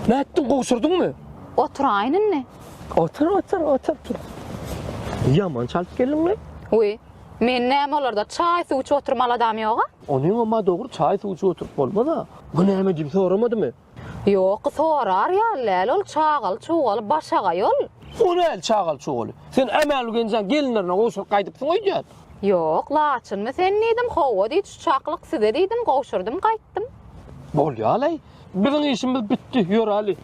[SPEAKER 13] Nätdiň, gowşurdyňmy?
[SPEAKER 12] Oturaýyn indi.
[SPEAKER 13] Otur, otur, otur. Ýaman çalt geldiň-le.
[SPEAKER 12] Wiý, men näme olarda çaý-suw içip oturmaly adam ýog-a?
[SPEAKER 13] Onyňam-a dogry, çaý-suw içip oturyp bolmaz-a. Bu näme diýip soramadymy?
[SPEAKER 12] Ýok, sorar ýaly däl ol, çagaly-çugaly başagaý ol.
[SPEAKER 13] O näl çagaly-çugaly? Sen Ämälu genjäň gelinlerine gowşuryp gaýdypsyň öýdýän.
[SPEAKER 12] Ýok, Laçynmy sen diýdim, hawa diýdi, şu çakylyk size diýdim, gowşurdym gaýtdym.
[SPEAKER 13] Bolýa-laý, biziň işimiz bitdi, ýöräli.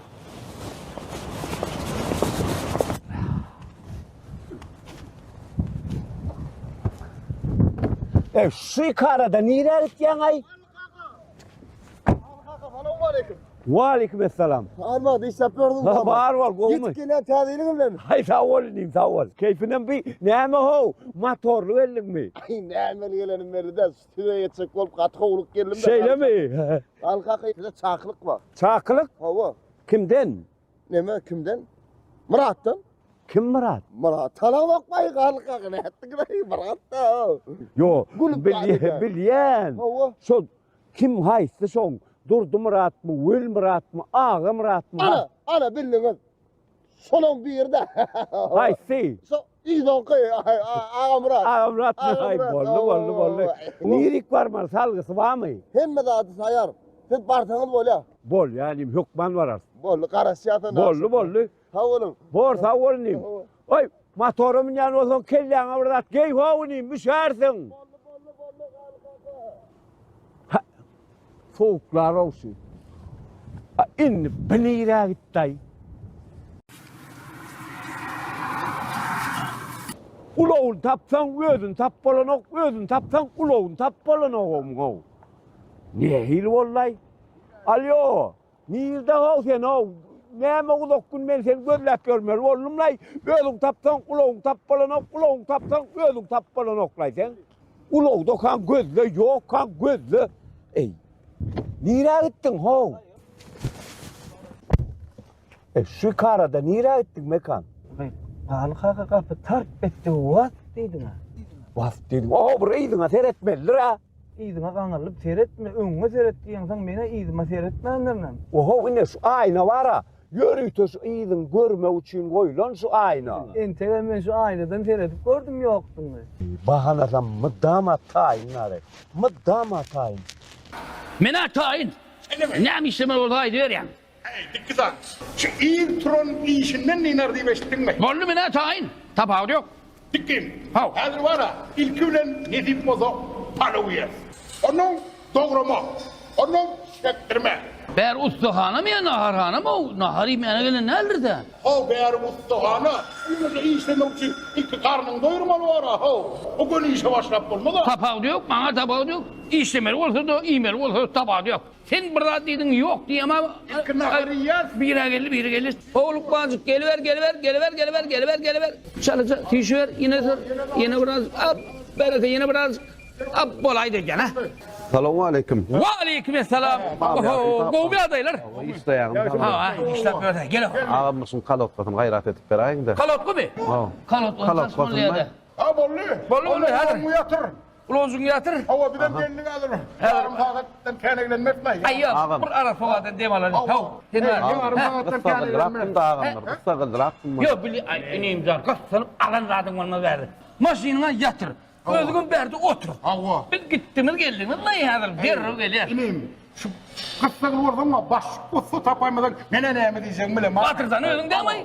[SPEAKER 8] Eý, şu ikarada nirä gitýäň-aý?
[SPEAKER 1] Salowmaleýkim.
[SPEAKER 8] Waleýkim essalam.
[SPEAKER 1] Armady işläp ýördüň.
[SPEAKER 8] Ha, bar bol, gowumy?
[SPEAKER 1] Ýetip gelýän täze ýylyň bilen.
[SPEAKER 8] Haý, sag bol inim, sag bol. Keýpinem bi, näme how, motorly geldiňmi?
[SPEAKER 1] Aý, nämeli gelenim belli däl, size ýetjek bolup gaty howlugyp geldim-de.
[SPEAKER 8] Şeýlemi?
[SPEAKER 1] Al kaka, size çakylyk bar.
[SPEAKER 8] Çakylyk?
[SPEAKER 1] Hawa.
[SPEAKER 8] Kimden?
[SPEAKER 1] Neme, kimden? Myratdan.
[SPEAKER 8] Kim Myrat?
[SPEAKER 1] Myrat tanamokmaý Garly kaka, nätdiňlaý, Myrat-da.
[SPEAKER 8] Ýo,
[SPEAKER 1] Gülüp
[SPEAKER 8] bilýän, bilýän.
[SPEAKER 1] Hawa.
[SPEAKER 8] Şol kim haýsy şoň? Durdy Myratmy, Weli Myratmy, Aga Myratmy?
[SPEAKER 1] Ana, ana bildiňiz. Şolaň biri-de.
[SPEAKER 8] Haýsy?
[SPEAKER 1] Şo yzonky, Aga Myrat.
[SPEAKER 8] Aga Myratmy? Aý, boldy, boldy, boldy. Nirik barmaly, salgysy barmy?
[SPEAKER 1] Hemme zady saýar. Siz barsaňyz bolýar.
[SPEAKER 8] Bolýar inim, hökman bararys.
[SPEAKER 1] Boldy, garaşýas onda.
[SPEAKER 8] Boldy, boldy.
[SPEAKER 1] Sag boluň.
[SPEAKER 8] Bor, sag bol inim. Oý, motora münýän bolsaň kelläňe bir zat geý how inim, üşärsiň.
[SPEAKER 1] Boldy, boldy, boldy, Garly kaka.
[SPEAKER 8] Hä, sowuklar ogşy. A indi bi nirä gitdi-aý? Ulagyny tapsaň, özüni tap bolanok, özüni tapsaň, ulagyny tap bolanogam-how. Nähili boldy-aý? Alýo, nirde-how sen-ow? Näme uzak gün men seni gözläp ýörmeli boldum-laý? Özüň tapsaň, ulagyňy tap bolanok, ulagyňy tapsaň, özüňi tap bolanok-laý sen. Ulagdakaň gözle, ýokkaň gözle. Eý, nirä gitdiň, how? E, şu ikarada nirä gitdiň, Mekan?
[SPEAKER 6] Garly kaka gapy tarp etdi, was diýdiň-ä.
[SPEAKER 8] Was diýdiň. O, bir yzyňa seretmelidir-ä.
[SPEAKER 6] Yzyňa gaňrylyp seretme, öňüňe seret diýeňsoň, men-ä yzyma seretmändirinem.
[SPEAKER 8] Oho, ine şu aýna bar-a, ýörite şu yzyňy görmek üçin goýlan şu aýna.
[SPEAKER 6] Entegem men şu aýnadan seredip gördüm ýokdugyny.
[SPEAKER 8] Bahanasam mydama taýyn Nary, mydama taýyn.
[SPEAKER 13] Men-ä taýyn. Näme işlemeli bolsa aýdyberýäň.
[SPEAKER 5] Äý, dikgizan, şu ir turan işinden dynar diýip eşitdiňmi?
[SPEAKER 13] Boldy, men-ä taýyn. Tapawudy ýok.
[SPEAKER 5] Dikgin,
[SPEAKER 13] Haw.
[SPEAKER 5] häzir bar-a, ilki bilen nesip bolsa palaw iýeris. Onnoň dograma. Ondan çekdirme.
[SPEAKER 13] Bäri ussahanamy ýa naharhanamy-ow? Nahar iýmäne gelen däldir-dä.
[SPEAKER 5] How, bäri ussahana. Ýöne işlemek üçin ilki garnyňy doýurmaly bor-a, how. Bu gün işe başlap bolmaz-a.
[SPEAKER 13] Tapawudy ýok, maňa tapawudy ýok. Işlemeli bolsa-da, iýmeli bolsa-da tapawudy ýok. Sen bir zat diýdiň, ýok diýemä.
[SPEAKER 5] Ilki nahar iýýäs.
[SPEAKER 13] Biri geldi, biri geldi. How, lukmanjyk, geliber, geliber, geliber, geliber, geliber, geliber. Çalaja süýşüber, ýene sür, ýene biraz, ap, bereke, ýene biraz. Ap bolaýdy gene.
[SPEAKER 15] Salowmaleýkim.
[SPEAKER 13] Waleýkim essalam. Oho, gowy ýagdaýlar.
[SPEAKER 15] Işleýäňmi?
[SPEAKER 13] Hawa, işläp ýörse. Gel.
[SPEAKER 15] Agam şuň kolodkasyny gaýrat edip beräýiňdä.
[SPEAKER 13] Kolodkamy?
[SPEAKER 15] Hawa.
[SPEAKER 13] Kolodkasyny ýa-da.
[SPEAKER 5] Ha boldy.
[SPEAKER 13] Boldy, boldy, häzir.
[SPEAKER 5] Ulagyňy ýatyr.
[SPEAKER 13] Ulajyňy ýatyr.
[SPEAKER 5] Hawa, bizem geldik häzir. Ýarym sagatdan kän eglenmeris-laý.
[SPEAKER 13] Aý, ýok, bir ara sowadan dem alaly. Haw, sen bar.
[SPEAKER 5] Ýarym sagatdan kän eglenmeris.
[SPEAKER 15] Gyssagyldyrapdym-da agamlar, gyssagyldyrapdym.
[SPEAKER 13] Ýok, bili, aý, inim jan, gyssanyp alan zadyň bolmaz bärde. Maşynyňa ýatyr. Özüňem bärde otur.
[SPEAKER 5] Hawa.
[SPEAKER 13] Biz gitdimiz geldiňiz laý häzir derrew gelýäs.
[SPEAKER 5] Inim, şu gyssagly bolsaň baş ussa tapaýmasaň menä näme diýjegimi bilemok.
[SPEAKER 13] Batyrjan özüň dämi?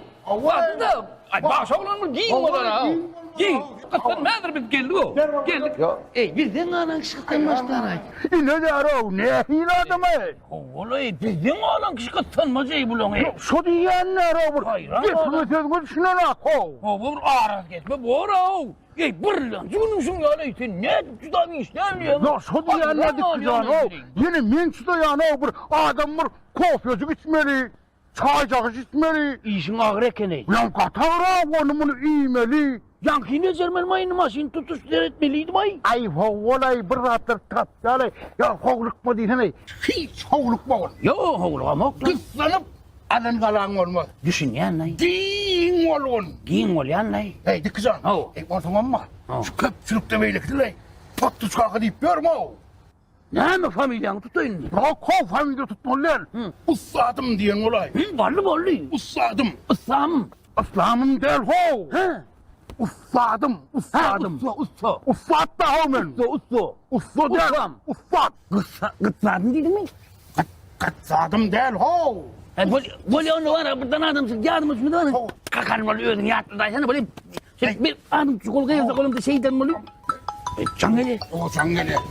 [SPEAKER 13] Batyrda, aý baş oglan bul giň bolar-a. Giň. Gyssanma häzir biz geldik-ow. Geldik. Eý, bizden galan kişi gyssanmaçlar-aý.
[SPEAKER 5] Ine ýar-ow, nähili adam-aý?
[SPEAKER 13] Hawa-laý, bizden galan kişi gyssanmaç-eý bulaň-eý.
[SPEAKER 5] Ýok, şo diýýänler-ow bir gepiňe sözüňe düşünenak-ow.
[SPEAKER 13] Hawa, bir arazgesme bor-ow. Eý, birlenji günüň şuň ýaly, sen nädip çydap işlän diýýäň?
[SPEAKER 5] Ýa şo diýýänler dikgijan-ow, ýene men çydaýan-ow, bir adam bir kofejik içmeli, çaýjagys içmeli.
[SPEAKER 13] Işiň agyr eken-eý.
[SPEAKER 5] Ýa gaty agyr-ow, ony muny iýmeli.
[SPEAKER 13] Ýaňky nejermenmaý indi maşyny tutuş seretmelidim-aý.
[SPEAKER 5] Aý, ho-ol-aý, bir zatlar tapýar-aý. Ýa howlukma diýsene. Hiç howlukma ol.
[SPEAKER 13] Ýok, howlugamok-la.
[SPEAKER 5] Gyssanyp Alan galaň bolmaz.
[SPEAKER 13] Düşünýän-laý.
[SPEAKER 5] Giň bolgun.
[SPEAKER 13] Giň bolýan-laý.
[SPEAKER 5] Eý, Dikijan.
[SPEAKER 13] Haw.
[SPEAKER 5] Eý, onsoňam bar.
[SPEAKER 13] Haw.
[SPEAKER 5] Şu köpçülikde beýlekisi-leý. Potdyç kaka diýip ýörme-ow.
[SPEAKER 13] Näme familiýaňy tutaýyn?
[SPEAKER 5] Ýok, how, familiýa tutmaly däl. Ussadym diýen bolaý.
[SPEAKER 13] Hü, boldy, boldy.
[SPEAKER 5] Ussadym.
[SPEAKER 13] Ussamym.
[SPEAKER 5] Yslamym däl, how.
[SPEAKER 13] Hä?
[SPEAKER 5] Ussadym, ussadym.
[SPEAKER 13] Hä, ussa, ussa.
[SPEAKER 5] Ussat-da, how men.
[SPEAKER 13] Ussa, ussa.
[SPEAKER 5] Ussa däl.
[SPEAKER 13] Ussam.
[SPEAKER 5] Ussat.
[SPEAKER 13] Gyssa, gytsadym diýdiňmi?
[SPEAKER 5] Gytsadym däl, how!
[SPEAKER 13] He, bol, bolýa onda bar, birden adam çyk, ýadyma düşmedi bar. Kakan bol, özüň ýatladaýsana, bolýa. Sen bir adam çyk, ol gyýylsa golumda şeýden bolýa. E, jaň gelýär.
[SPEAKER 5] O, jaň gelýär.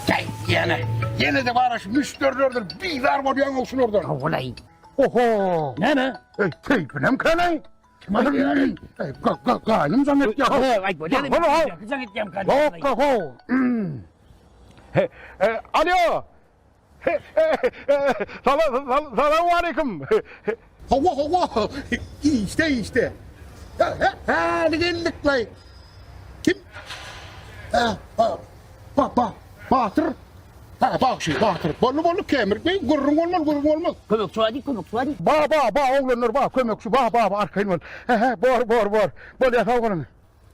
[SPEAKER 5] Gel, ýene. Ýene-de bar, şu müşderilerdir, bizar bolýaň-ow şulardan.
[SPEAKER 13] Hawa-laý.
[SPEAKER 5] Oho!
[SPEAKER 13] Näme?
[SPEAKER 5] Eý, keýpinem kän-eý.
[SPEAKER 13] Kim aýdýar?
[SPEAKER 5] Eý, gaýnym jaň etýär.
[SPEAKER 13] He, aýt, bolýa. Jaň etýär.
[SPEAKER 5] Ýok, how. He, alýo. Salowmaleýkim. Hawa, hawa. Işde, işde. Häli geldik-laý. Kim? Ba, ba, Batyr. Ha, bagşy, Batyr. Boldy, boldy, Kemir. Gürrüň bolmaz, gürrüň bolmaz.
[SPEAKER 13] Kömekçi bar diý, kömekçi bar diý.
[SPEAKER 5] Ba, ba, ba, oglanlar, ba, kömekçi, ba, ba, arkaýyn bol. He, he, bor, bor, bor. Bolýa, sag boluň.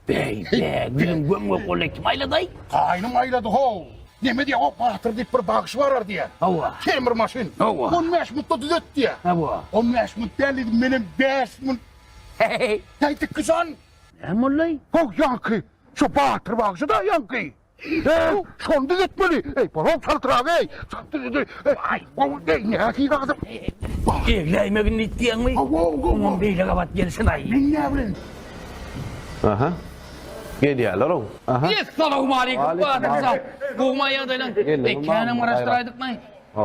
[SPEAKER 13] Beý, be, ýüzüň göm-gök boldy, kim aýlady-aý?
[SPEAKER 5] Gaýnym aýlady how. Neme diýýär, o Batyr diýip bir bagşy barar diýýär.
[SPEAKER 13] Hawa.
[SPEAKER 5] Temir maşyn.
[SPEAKER 13] Hawa.
[SPEAKER 5] On bäş minutda düzet diýýär.
[SPEAKER 13] Hawa.
[SPEAKER 5] On bäş minut däl diýdim, menem bäş minut.
[SPEAKER 13] Heý.
[SPEAKER 5] Heý, Dikgijan.
[SPEAKER 13] Näme boldy-aý?
[SPEAKER 5] How, ýaňky, şo Batyr bagşy-da ýaňky. Eý, şony düzetmeli. Eý, bol-ow çaltrak, eý. Aý, gowy, eý, nähili adam.
[SPEAKER 13] Egläýmegin diýip diýýäňmi?
[SPEAKER 5] Hawa, hawa.
[SPEAKER 13] Oňam beýle gabat gelsin-aý.
[SPEAKER 5] Men näbileýin.
[SPEAKER 15] Aha. Gelýärler-ow. Aha.
[SPEAKER 13] Essalawmaleýkim, Batyr jan. Gowumy ýagdaýlaň? Eý, känem garaşdyraýdykmy?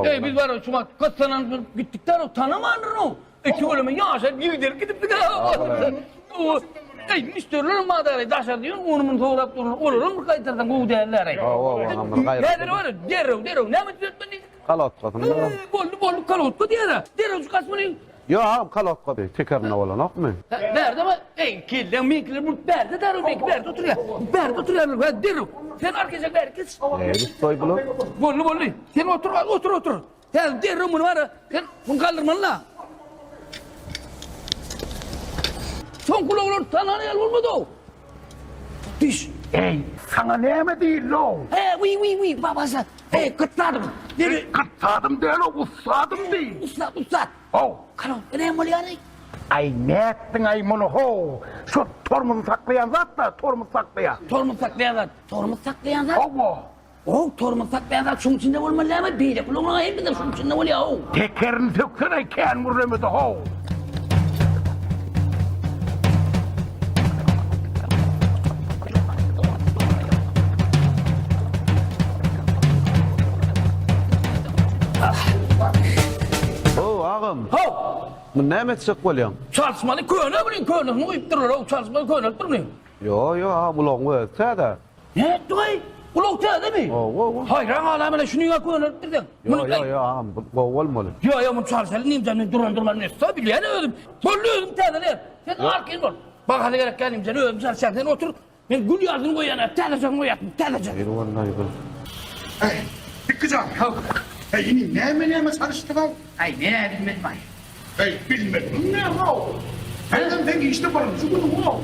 [SPEAKER 13] Eý, biz bar, şu wagt gyssanan gitdik-dä, tanamandyryn-ow. Eý, tüweleme ýaşaryp ýigdelip gidipdik-ä, Batyr jan. Eý, müşderilerem bar-da, daşary diýen, ony-muny sorap durlar. Olaram bir gaýtarsaň gowy däldir-eý.
[SPEAKER 15] Hawa, oňam bir gaýrat.
[SPEAKER 13] Häzir bar, derrew, derrew. Näme düzetmeli diýdik?
[SPEAKER 15] Kolodkasyny.
[SPEAKER 13] Boldy, boldy, kolodka diýer-ä. Derrew çykarsyn muny.
[SPEAKER 15] Ýok, agam, kolodka tekerinde bolanokmy?
[SPEAKER 13] Bärde bar. Eý, kelläň meňkiler bu bärde derrew, meňki bärde oturýar. Bärde oturýarlar, hä, derrew. Sen arkaja bäri geç.
[SPEAKER 15] Eý, gustoý bular.
[SPEAKER 13] Boldy, boldy. Sen otur, otur, otur. Häzir derrew muny bar-a, sen muny galdyrmaly-la. Soňky ulaglar tanan ýaly bolmady-ow. Düş.
[SPEAKER 5] Eý, saňa näme diýildi-ow?
[SPEAKER 13] Hä, wiý, wiý, wiý, babajan. Eý, gytsadym.
[SPEAKER 5] Eý, gytsadym däl-ow, ussadym diý.
[SPEAKER 13] Ussat, ussat.
[SPEAKER 5] How.
[SPEAKER 13] Kalo, näme bolýar-eý?
[SPEAKER 5] Aý, nätdiň-aý muny, how? Şo tormozy saklaýan zat-da, tormoz saklaýan.
[SPEAKER 13] Tormoz saklaýan zat. Tormoz saklaýan zat?
[SPEAKER 5] Hawa.
[SPEAKER 13] How, tormoz saklaýan zat şuň içinde bolmaly dälmi? Beýleki ulaglaryň hemmesi şuň içinde bolýar, how.
[SPEAKER 5] Tekerini söksene, kän gürlemede, how.
[SPEAKER 15] Muny näme etjek bolýaň?
[SPEAKER 13] Çalyşmaly köne bilen könesini guýup durlar-ow, çalyşmaly könelip durmy?
[SPEAKER 15] Ýo, ýo, agam ulagyň özi täze.
[SPEAKER 13] Nätdiň-eý? Ulag täzemi?
[SPEAKER 15] Hawa, hawa.
[SPEAKER 13] Haýran galaýmaly, şunyň-a könelipdir sen.
[SPEAKER 15] Ýo, ýo, ýo, agam, bu gowy bolmaly.
[SPEAKER 13] Ýo, ýo, muny çalyşaly, nimjan, men duran durman ussa bilýän özüm. Boldy özüm täzeleýän. Sen arkaýyn bol. Bahasy gerek däl, nimjan, özüm çalyşýan. Sen otur, Men gül ýalysyny goýýan, täzejesini goýýaryn, täzeje.
[SPEAKER 15] Ýeri wallahi bir.
[SPEAKER 5] Eý, Dikgijan. Haw. Eý, inim, näme näme çalyşdyň-aw?
[SPEAKER 13] Aý, men-ä bilmedim-aý.
[SPEAKER 5] Eý, bilmediň näme-ow? Häzem seň işde birinji günüň-ow.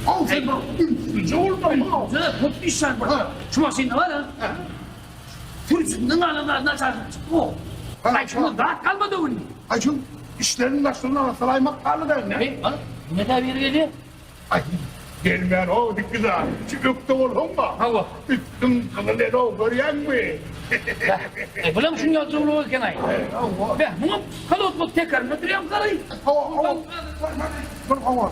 [SPEAKER 5] Haw, sen bir ünslüje bolmaly-ow.
[SPEAKER 13] Ünslüje, köp iş bar bir. Şu maşynda bar-a. Sürüjisinden galan zadyny çalşyp çykdyk-ow. Aý, şunda zat galmady indi.
[SPEAKER 5] Aý, şu işleriň daşlygyny arassalaýmak galdy-da indi.
[SPEAKER 13] Eý, bak, ne-dä biri gelýär?
[SPEAKER 5] Aý, gelmän-ow, Dikgizar, şu ökde bolsaň-a.
[SPEAKER 13] Hawa.
[SPEAKER 5] Üstüň gyzyl el-ow, görýäňmi?
[SPEAKER 13] Beh, eý, bulam şuň ýaly jowluk eken-aý.
[SPEAKER 5] Hawa.
[SPEAKER 13] Beh, muňam kolotmak tekerinde durýan garaý.
[SPEAKER 5] Hawa, hawa. Dur, hawa.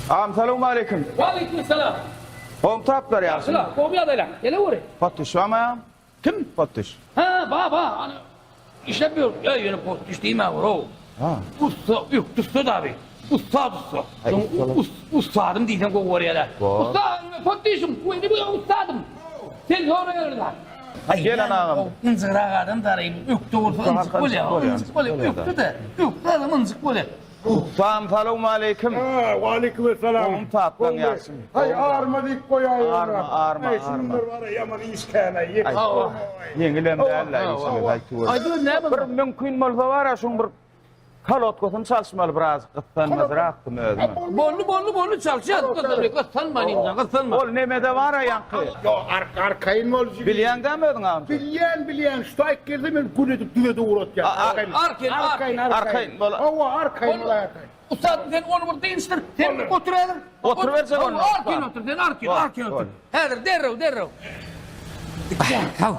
[SPEAKER 16] Agam salowmaleýkim.
[SPEAKER 13] Waleýkim salam.
[SPEAKER 16] Gowmy taplar ýagşymy?
[SPEAKER 13] Ýagşyla, gowmy ýagdaýlar? Geleweri.
[SPEAKER 16] Potdyş barmy agam?
[SPEAKER 13] Kim?
[SPEAKER 16] Potdyş.
[SPEAKER 13] Hä, ba, ba, ana işläp ýör. Ýa ýöne potdyş diýmäwer-ow.
[SPEAKER 16] Ha.
[SPEAKER 13] Ussa, ökde ussa dagy. Ussat ussa. Ussadym diýseň gowy görýärler. Ussa, potdyşym, bu ussadym. Sen soraýarlar.
[SPEAKER 16] Gelen agam.
[SPEAKER 13] Ynjygrak adam daraýyn. Ökde bolsa ynjyk bolýar. Ynjyk bolýar. Ökde-de. Ökde adam ynjyk bolýar.
[SPEAKER 16] Ussam salowmaleýkim.
[SPEAKER 5] Waleýkim essalam.
[SPEAKER 16] Gowmy taplan ýagşymy?
[SPEAKER 5] Haý arma diýip goýaý.
[SPEAKER 16] Arma, arma, arma.
[SPEAKER 5] Şu günler bar ýaman iş kän-aý.
[SPEAKER 16] Ýeňilem däl-le işiňiz aýtyweri.
[SPEAKER 13] Aýdyber näme?
[SPEAKER 16] Bir mümkin bolsa bar-a şuň bir Kolotkasyny çalyşmaly biraz gyssanmazrakdym özüme.
[SPEAKER 13] Boldy boldy boldy çalyşýas gyssanma gyssanma inim gyssanma.
[SPEAKER 16] Ol nemede bara ýaňky.
[SPEAKER 5] Ýok arkaýyn bol jigim.
[SPEAKER 16] Bilýäň dämi özüň agam.
[SPEAKER 5] Bilýän bilýän şu taýyk gelse men gül edip düzedip ugratýan.
[SPEAKER 13] Arkaýyn
[SPEAKER 5] arkaýyn
[SPEAKER 16] arkaýyn bol.
[SPEAKER 5] Hawa arkaýyn bol arkaýyn.
[SPEAKER 13] Ussat sen ony bir dynçdyr. Sen otur häzir.
[SPEAKER 16] Oturyberjek onda.
[SPEAKER 13] Arkaýyn otur sen arkaýyn arkaýyn otur. Häzir derrew derrew. Haw.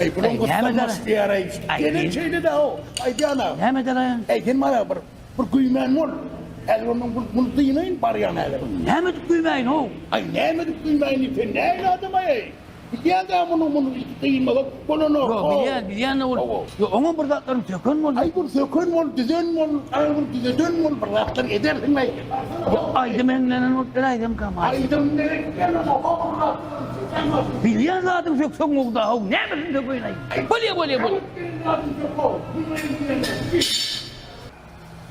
[SPEAKER 5] Eý, bulam gyssanmaç diýýär-eý. Gelen şeýle-dä-ow, aýdýan-a.
[SPEAKER 13] Näme eder-aý?
[SPEAKER 5] Eý, sen maňa bir, bir güýmän bol. Häzir ondan bir muny dynaýyn, barýan häzir.
[SPEAKER 13] Näme edip güýmäýin-ow?
[SPEAKER 5] Aý, näme edip güýmäýin diýip, sen nähili adam-aý? Bilýän-dä muny, muny dynmasak bolanok.
[SPEAKER 13] Ýok, bilýän, bilýän-de ol. Ýok, oňam bir zatlaryny söken boldy.
[SPEAKER 5] Aý, bir söken bol, düzen bol, aý, bir düzeden bol, bir zatlar edersiň-aý.
[SPEAKER 13] Ýok, aýdym eňlenen bolup beräýsemkäm, aý.
[SPEAKER 5] Aýdym gerek däl-ow, bir zatlar.
[SPEAKER 13] Bilýän zadyň sökseň gowy-da, how, nämesini sökeýin-aý? Bolýa, bolýa, bolýa.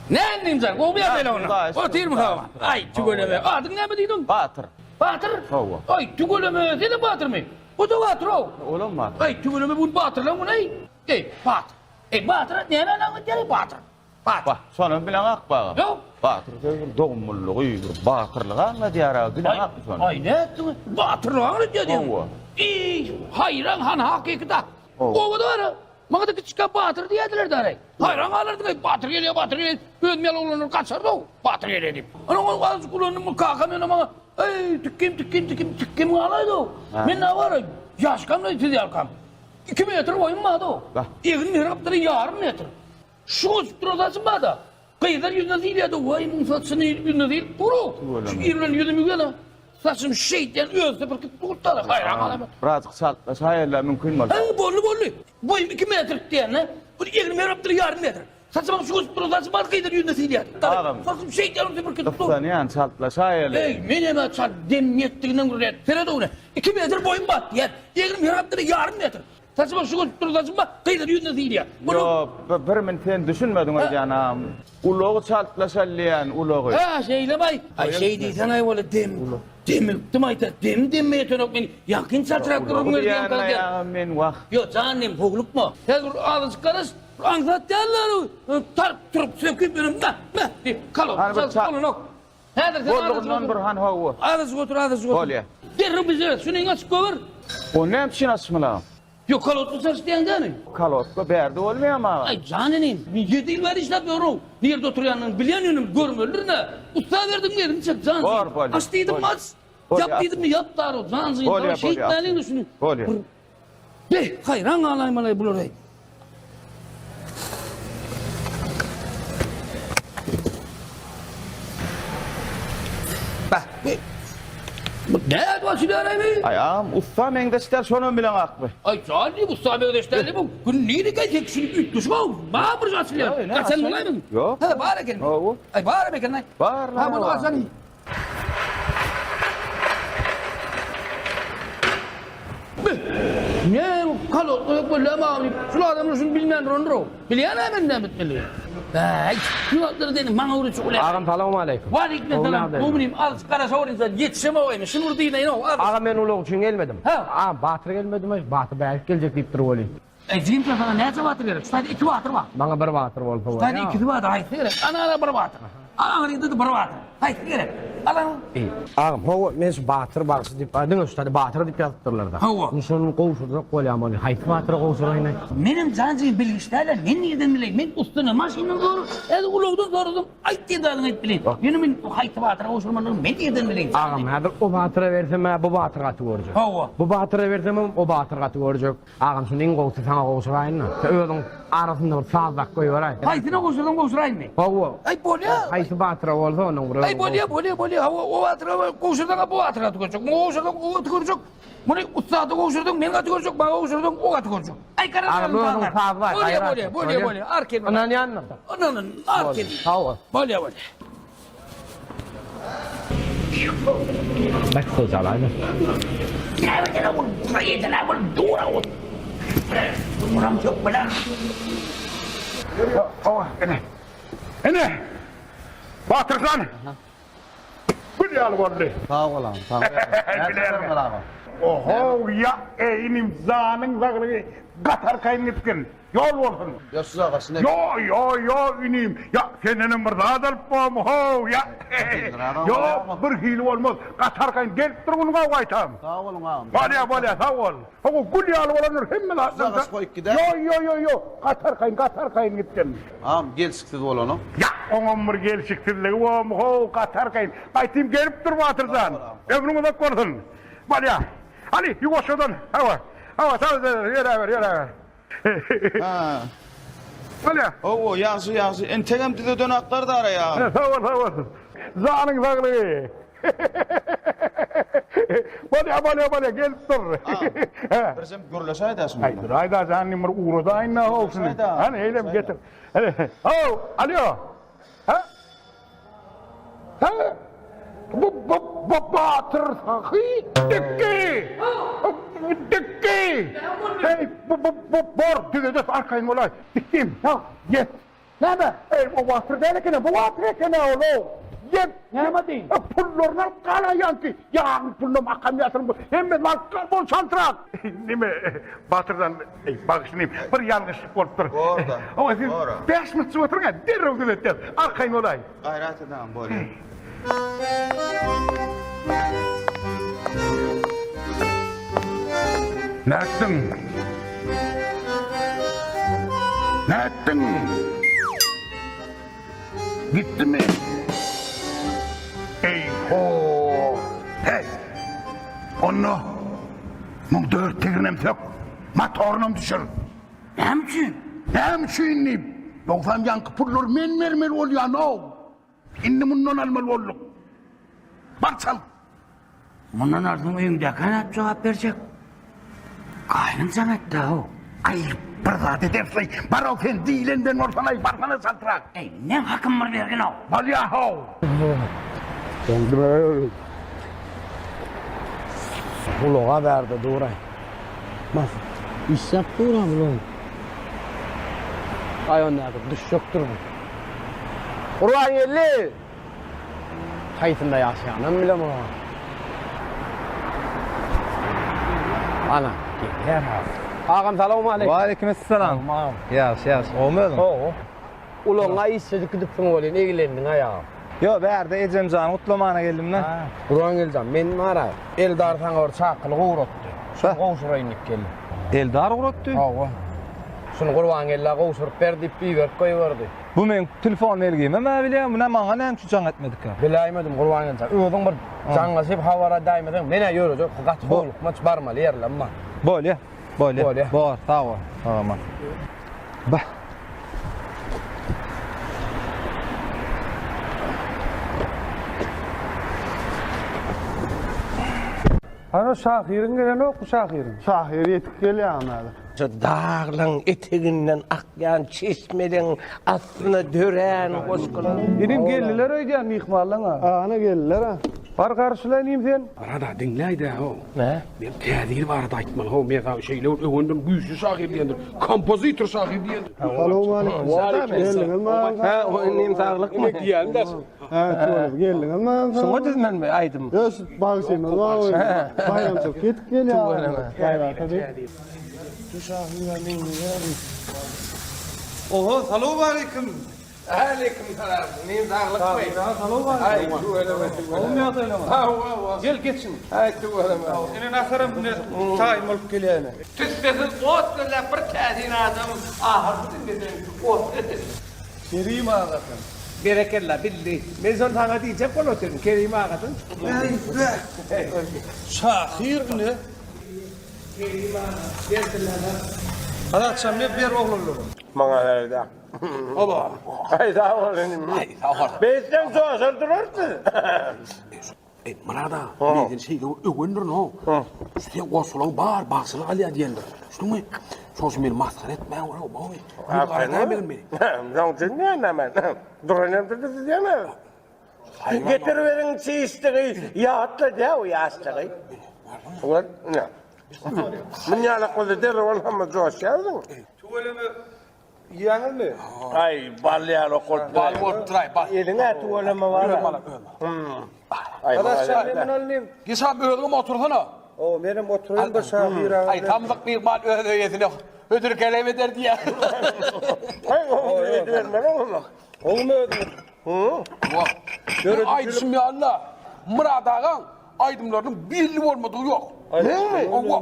[SPEAKER 13] Näme diýjek, gowy ýagdaýlar onda. Otyrmy hawa? Aý, tüweleme. Adyň näme diýdiň?
[SPEAKER 16] Batyr.
[SPEAKER 13] Batyr?
[SPEAKER 16] Hawa.
[SPEAKER 13] Aý, tüweleme, sen-de batyrmy? O-da batyr-ow.
[SPEAKER 16] Olam batyr.
[SPEAKER 13] Aý, tüweleme, bu gün batyrlaň güni-eý. Eý, batyr. Eý, batyr, nämäni aňladýar-eý, batyr? Batyr.
[SPEAKER 16] Wah, şonam bileňok baga.
[SPEAKER 13] Ýok.
[SPEAKER 16] Batyr sözi bir dogumlylygy, bir batyrlygy aňladýar aga, bileňokmy şony?
[SPEAKER 13] Aý, nätdiň? Batyrlygy aňladýar diýýäň.
[SPEAKER 16] Hawa.
[SPEAKER 13] Eý, haýran, hany hakyky-da. Obada bar-a, maňa-da kiçikä batyr diýerdiler däl-eý. Haýran galardyň-eý, batyr gelýär, batyr gelýär. Özüm ýaly oglanlar gaçardy-ow, batyr gelýär diýip. Ana, ol azajyk ulandym, kakam ýöne maňa, Eý, tikgim, tikgim, tikgim, tikgim galaýdy-ow. Men-ä bar-a, ýaşkam-da siz ýalkam. Iki metr boýum bar-da-ow. Egnim her gapdala ýarym metr. Şu goşup duran saçym bar-da. Gyzlar ýüzüne sylaýardy, Waý, muň saçyny ýüzüne sylyp dur-ow. Şu ir bilen ýüzümi ýuwýan-a. Saçym şeýdýän özi süpürkip dur-da, haýran galaman.
[SPEAKER 16] Birazjyk çaltlaşaýaly-la mümkin bolsa.
[SPEAKER 13] Hä, boldy, boldy. Boýum iki metr diýende, bu egnim her gapdala ýarym metr. Saçym şu goşup duran saçym bar, gyzlar ýüzüne sylaýardy.
[SPEAKER 16] Agam.
[SPEAKER 13] Saçym şeýdýän süpürkip dur.
[SPEAKER 16] Gyssanýan, çaltlaşaýaly.
[SPEAKER 13] Eý, menem-ä çalt demim ýetdiginden gürleýän. Seret owne, iki metr boýum bar diýýän. Egnim her gapdala ýarym metr. Saçma şu gün dur saçma gyzyň ýüzüne syýýa.
[SPEAKER 16] Ýok, bir min sen düşünmediň öýdýän agam. Ulagy çaltlaşaly diýýän, ulagy.
[SPEAKER 13] Hä, şeýlemaý. Aý, şeý diýseň-aý weli dem, demikdim aýta, dem demme ýetenok men ýakyn çaltrak gürrüň ber diýen
[SPEAKER 16] Ulagy diýýän agam men wah.
[SPEAKER 13] Ýok, jan dem, howlukma. Häzir bir azajyk garaş, bir aňsat däl-le, tarp turup söküp ýöne meh, meh diýip, kalok, çalyp bolanok. Häzir sen azajyk
[SPEAKER 16] Boldugyndan
[SPEAKER 13] otur.
[SPEAKER 16] bir han hawa.
[SPEAKER 13] Azajyk otur, azajyk otur.
[SPEAKER 16] Bolýa.
[SPEAKER 13] Derrew bize şunyňy açyp goýber.
[SPEAKER 16] O näme üçin açmaly agam?
[SPEAKER 13] Ýok, kolodka çalyş diýýäň dämi?
[SPEAKER 16] Kolodka bärde bolmaýamy agam?
[SPEAKER 13] Aý, jan inim, men ýedi ýyl bäri işläp ýörün. Nirde oturýanyny bilýän ýöne görmelidirin-ä. Ussa berdiň elimi çek, jan jigim.
[SPEAKER 16] Bor, bolýa.
[SPEAKER 13] Aç diýdim, aç.
[SPEAKER 16] Bolýa,
[SPEAKER 13] Ýap diýdim, ýap daru, jan jigim.
[SPEAKER 16] Bolýa, bolýa.
[SPEAKER 13] Şeýtmäliň-de şuny.
[SPEAKER 16] Bolýa.
[SPEAKER 13] Bir Beh, haýran galaýmaly bular-eý. açylýar-aý?
[SPEAKER 16] Aý agam, ussa meňzeş däl, şonam bileňakmy?
[SPEAKER 13] Aý, jan diýip, ussa meňzeş däl diýip, gün nirede sen şuny üýtgeşik-ow, bar bir açylýar. Gaçan bolaýmyň?
[SPEAKER 16] Ýok.
[SPEAKER 13] Hä, bar ekenmi?
[SPEAKER 16] Hawa.
[SPEAKER 13] Aý, baram eken-aý.
[SPEAKER 16] Bar,
[SPEAKER 13] Ha, muny açaly. Ne kalot gyzyk bolýar maňa diýip, şul adamlar şuny bilmän durandyr-ow. Bilýän-ä men näme etmeligi. Äý, şu zatlary seni maňa öwretjek bolýar.
[SPEAKER 3] Agam salowmaleýkim.
[SPEAKER 13] Waleýkim salam. Gowy inim, azajyk garaşaweriň sen, ýetişemok-aý men. Şuny bir dynaýyn-ow, azajyk.
[SPEAKER 3] Agam men ulag üçin gelmedim.
[SPEAKER 13] Hä.
[SPEAKER 3] Agam Batyr gelmedimi? Batyr bärik geljek diýipdir welin.
[SPEAKER 13] Eý, jigim sen saňa näçe batyr gerek? Şu taýda iki batyr bar.
[SPEAKER 3] Maňa bir batyr bolsa
[SPEAKER 13] Şu
[SPEAKER 3] bolýar.
[SPEAKER 13] taýda ikisi bar, haýsy gerek? Ana-ana bir batyr. Aňryda-da bir batyr. Haýsy gerek? Al ana.
[SPEAKER 3] Eý, agam, hawa, men şu batyr bagşy diýip, a, diňe şu taýda batyr diýip ýazypdyrlar-da.
[SPEAKER 13] Hawa.
[SPEAKER 3] Indi şony gowşurjak bolýan bolýar. Haýsy batyra gowşuraýyn-aý?
[SPEAKER 13] Menem jan jigim bilgiç däl-ä, men nirden bileýin? Men ussadan, maşyndan sora, häzir ulagdan soradym, aýt diýen zadyňy aýdyp bileýin. Ýöne men haýsy batyra gowşurmalydygyny men nirden bileýin?
[SPEAKER 3] Agam, häzir o batyra bersem-ä bu batyr gaty görjek.
[SPEAKER 13] Hawa.
[SPEAKER 3] Bu batyra bersemem o batyr gaty görjek. Agam şuny iň gowusy saňa gowşuraýyn-da. Sen özüň arasynda bir sazlap goýberäý.
[SPEAKER 13] Haýsyna gowşursaň gowşuraýynmy?
[SPEAKER 3] Hawa.
[SPEAKER 13] Aý bolýa.
[SPEAKER 3] Haýsy batyra bolsa onuň bir
[SPEAKER 13] Aý bolýa, bolýa, bolýa. Hawa, o batyra gowşursaň bu batyr gaty görjek. Muňa gowşursaň o gaty görjek. Muny ussada gowşurdyň, men gaty görjek, maňa gowşurdyň, o gaty görjek. Aý garaz
[SPEAKER 3] Agam özüň sazlaý.
[SPEAKER 13] Bolýa, bolýa, bolýa, bolýa. Arkaýyn.
[SPEAKER 3] Ynanýanmy?
[SPEAKER 13] Ynanyn, arkaýyn.
[SPEAKER 3] Sag bol.
[SPEAKER 13] Bolýa, bolýa.
[SPEAKER 3] Bek gojalaýmy?
[SPEAKER 13] Näme ol proýedene ol dura ol. Buram yok bilen.
[SPEAKER 5] Owa, ene. Ene. Batyrjan. Gül ýaly boldy.
[SPEAKER 15] Sag bol agam, sag bol.
[SPEAKER 5] Oho, ýa, eý inim, janyň saglygy gatarkaýyn gitgin. Ýol bolsun.
[SPEAKER 15] Ýo siz aga şine.
[SPEAKER 5] Ýo ýo ýo inim. Ýa sendenem bir zat alyp bormy how ýa. Ýo bir hili bolmaz. Gaty arkaýyn gelip dur gün gowy gaýtam.
[SPEAKER 15] Sag boluň agam.
[SPEAKER 5] Bolýa bolýa sag bol. Hawa gül ýaly bolandyr hemme zatlar.
[SPEAKER 15] Siz agaç goýup gidäý.
[SPEAKER 5] Ýo ýo ýo ýo gaty arkaýyn gaty arkaýyn gitdim.
[SPEAKER 15] Agam gelşiksiz bolanok.
[SPEAKER 5] Ýa oňam bir gelşiksizligi bormy how gaty arkaýyn. Gaýtym gelip dur Batyrjan. Ömrüň uzak bolsun. Bolýa. Hany ýuwaşjadan hawa. Hawa sag ýöräber ýöräber.
[SPEAKER 16] Ha.
[SPEAKER 5] Bolýa.
[SPEAKER 16] Hawa, ýagşy, ýagşy. Entegem düzeden aklar dara ýa.
[SPEAKER 5] Sag bol, sag bol. Janyň saglygy. Bolýa, bolýa, bolýa, gelip dur.
[SPEAKER 16] Birjem gürleşäýdä şuny.
[SPEAKER 5] Aý, duraýda, janyň bir ugradaýyn-da, how şuny. Hany, eýlem getir. How, alýo. Ha? Ha? Bu bu bu batyr sahy dikki. Dikki. Hey bu bu bu bor düzedes arkaýyn bolaý. Dikkim. Ha, ýet.
[SPEAKER 13] Näme?
[SPEAKER 5] Ey o batyr däl eken, bu batyr eken ol. Ýet.
[SPEAKER 13] Näme diýin?
[SPEAKER 5] Pullaryny alyp galaýanky. Ýagyň pulunam akam ýatyryn bu. Hemme alyp gal bol çantrak. Nime batyrdan Eý, bagyşlaýyn, bir ýalňyşlyk bolupdyr.
[SPEAKER 16] Bor-da.
[SPEAKER 5] Hawa, siz
[SPEAKER 16] Bor-a.
[SPEAKER 5] bäş minutjyk oturyň-a, derrew düzetýäs. Arkaýyn bolaý.
[SPEAKER 16] Gaýrat edäň, bolýa.
[SPEAKER 5] Nätdiň? Nätdiň? Gitdimi? Eý-ho! Heý! Onda muň dört tegrinem sök, motorynam düşür.
[SPEAKER 13] Näme üçin?
[SPEAKER 5] Näme üçin diýip, ýogsam ýaňky pullary men bermeli bolýan-ow. Indi mundan almaly bolduk. Bar çal.
[SPEAKER 13] Mundan alsaň öýüňdäkä nädip jogap berjek? Gaýnym jaň etdi-ow.
[SPEAKER 5] Aý, bir zat edersiň. Bar-ow sen diýlenden bolsan-aý, barsana çaltrak.
[SPEAKER 13] Eý, meň hakym bir bergin-ow.
[SPEAKER 5] Bolýa-how.
[SPEAKER 3] Ulaga bärde duraý. Bak, işläp dur-a bular. Aý onda häzir düşjekdir bu. Gurbangeldi! Haýsynda ýaşaýanam bilemok. Ana, gelýär ha. Agam salowmaleýkim.
[SPEAKER 10] Waleýkim essalam. Ýagşy, ýagşy. Gowumy özüň?
[SPEAKER 3] Gowy. Ulagyňa işjedik gidipsiň welin, eglendiň aýagam.
[SPEAKER 10] Ýok, bärde ejemjany gutlamana geldim-de.
[SPEAKER 3] Gurbangeldi jan, men bar-a, Eldar saňa bir çakylyk ugratdy. Şuny gowşuraýyn diýip geldim.
[SPEAKER 10] Eldar ugratdy?
[SPEAKER 3] Hawa. Şuny Gurbangellä gowşuryp ber diýip iberip goýberdi.
[SPEAKER 10] Bu meň telefon belgimem-ä bilýän, bu nä maňa näme üçin jaň etmedikä?
[SPEAKER 3] Biläýmedim Gurbangeldi jan. Özüň bir jaňlaşyp habar edäýmeseň, men-ä ýörejek, gaty howlukmaç barmaly ýerlem bar.
[SPEAKER 10] Bolýa, bolýa.
[SPEAKER 3] Bolýa.
[SPEAKER 10] Bor, sag bol. Sag aman. Bah.
[SPEAKER 6] Hany şahyryň gelenokmy şahyryň?
[SPEAKER 5] Şahyr ýetip gelýär häzir.
[SPEAKER 17] Şu daglaň eteginden akýan çeşmeleň astyna dörän goşgular.
[SPEAKER 6] Inim geldiler öýdýän myhmanlaň-a.
[SPEAKER 5] Ana geldiler-a.
[SPEAKER 6] Bar garşyla inim sen.
[SPEAKER 4] Barada diňläýdä how.
[SPEAKER 17] Nä?
[SPEAKER 4] Men täze ýyl barada aýtmaly how. Men saňa şeýle bir öwendim güýçli şahyr diýendir. Kompozitor şahyr diýendir.
[SPEAKER 5] Salowmaleýkim. Geldiňizmi?
[SPEAKER 17] Hä, inim saglykmy?
[SPEAKER 4] Diýýän-dä.
[SPEAKER 5] Hä, tüweleme geldiňizmi?
[SPEAKER 17] Şuňa düzmelimi aýdym?
[SPEAKER 5] Ýok, şu bagşymyz bar. Baýramçylyk ýetip gelýär.
[SPEAKER 17] Tüweleme.
[SPEAKER 5] Gaýrat edip.
[SPEAKER 6] Şu şahyra meňzeýär. Oho, salowmaleýkim.
[SPEAKER 17] Aleýkim salam. Inim saglykmy?
[SPEAKER 6] Salowmaleýkim.
[SPEAKER 17] Aý, tüweleme, tüweleme.
[SPEAKER 6] Gowumy ýagdaýlaryň?
[SPEAKER 17] Hawa, hawa.
[SPEAKER 6] Gel, geçiň.
[SPEAKER 17] Aý, tüweleme.
[SPEAKER 6] Ine naharam ine taýyn bolup gelýär ine.
[SPEAKER 13] Tüssesiz ot gözläp bir täsin adam ahyrky diňlesen ot getir.
[SPEAKER 6] Kerim agadan.
[SPEAKER 17] Berekella, bildi. Men şony saňa diýjek bolup otyryn, Kerim agadan.
[SPEAKER 6] Şahyr ine.
[SPEAKER 17] Kerim aga, berdiler.
[SPEAKER 6] Azatjan ber, ber oglanlara.
[SPEAKER 17] Maňa berdi.
[SPEAKER 13] Oba.
[SPEAKER 17] Aý sag bol inim.
[SPEAKER 13] Aý sag bol.
[SPEAKER 17] Beýtseň joşar durarsyň.
[SPEAKER 4] Eý, Myrat aga, men seni şeýle bir öwendirin-ow. Sen goşgulaň bar bagşylyk alýar diýendir. Düşdüňmi? Şoň üçin meni masgara etmäň-ow, gowy. Ýüz gara dämegin meni.
[SPEAKER 17] Şoň üçin diýen-ä men. Duran ýerimde düzýän-ä. Getiriberiň çişligi, ýatladýar o ýaşlygy. Gör, ine. Munýalak bolsa derrew ol hamma joşýarsyň.
[SPEAKER 6] Tüweleme Iýýäňizmi?
[SPEAKER 17] Aý, bal ýaly bolup
[SPEAKER 13] Bal bolup duraý, bal.
[SPEAKER 17] Eliň-ä tüweleme bar.
[SPEAKER 13] Özüm alam, özüm.
[SPEAKER 17] Aý,
[SPEAKER 6] Azatjan, men muny alnym.
[SPEAKER 13] Geç abi özüňem otursana.
[SPEAKER 6] O, menem oturaýyn bir şahyr aga.
[SPEAKER 13] Aý, samsyk myhman öz öýesine hödür-kerem eder diýýär.
[SPEAKER 17] Aý, gowy edibermeli oňa.
[SPEAKER 6] Gowumy özüňiz?
[SPEAKER 13] Wah. Aýdyşym ýaly-la, Myrat agaň Aýdymlarynyň belli bolmadygy ýok.
[SPEAKER 17] Meňmi?
[SPEAKER 13] Hawa.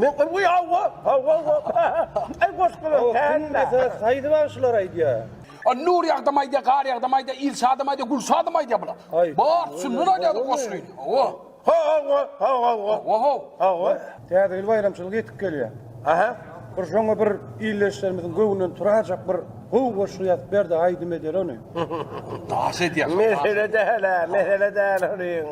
[SPEAKER 17] Men goý hawa, hawa, hawa. Aý goşgular kände.
[SPEAKER 6] Haýsy bagşylar aýdýar?
[SPEAKER 13] A Nur ýagdam aýdýar, Gar ýagdam aýdýar, Ilşadam aýdýar, Gülşadam aýdýar bular. Bar şundan aýdýardy goşgyny. Hawa.
[SPEAKER 17] Hawa, hawa.
[SPEAKER 13] Hawa.
[SPEAKER 17] Hawa.
[SPEAKER 6] Täze ýyl baýramçylygy ýetip gelýär.
[SPEAKER 17] Aha.
[SPEAKER 6] Bir şoňa bir ildeşlerimiziň göwnünden turajak bir gowy goşgy ýazyp ber-de aýdym edeli ony.
[SPEAKER 13] Daş edýär.
[SPEAKER 17] Mesele däl-ä, mesele däl onuň.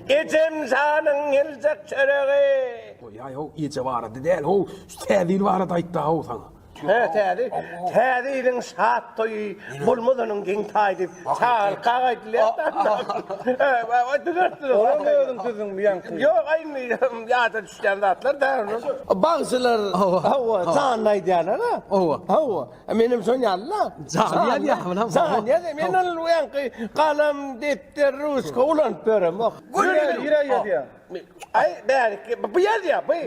[SPEAKER 17] Ejem janyň geljek çöregi.
[SPEAKER 4] Goýaý-how, eje barada däl-how, şu Täze ýyl barada aýtda-how saňa.
[SPEAKER 17] Hä, Täze ýyl. Täze ýylyň şat toýy, bolmaz onuň geň taýy diýip, çagyrkak aýdylýar-da. Düzeltdiler.
[SPEAKER 6] Olam özüň düzdüňmi ýaňky?
[SPEAKER 17] Ýok, aý indi ýada düşýän zatlar däl olar. Bagşylar, hawa, janly aýdýarlar-a. Hawa. Hawa. Menem şon ýaly-la.
[SPEAKER 4] Janly ýazýar bulam.
[SPEAKER 17] Janly ýazýar. Men ol ýaňky galam, depder, ruçka ulanyp ýöremok.
[SPEAKER 6] Nirä ýazýaň?
[SPEAKER 17] Aý, bäriki, bu ýazýar, bu.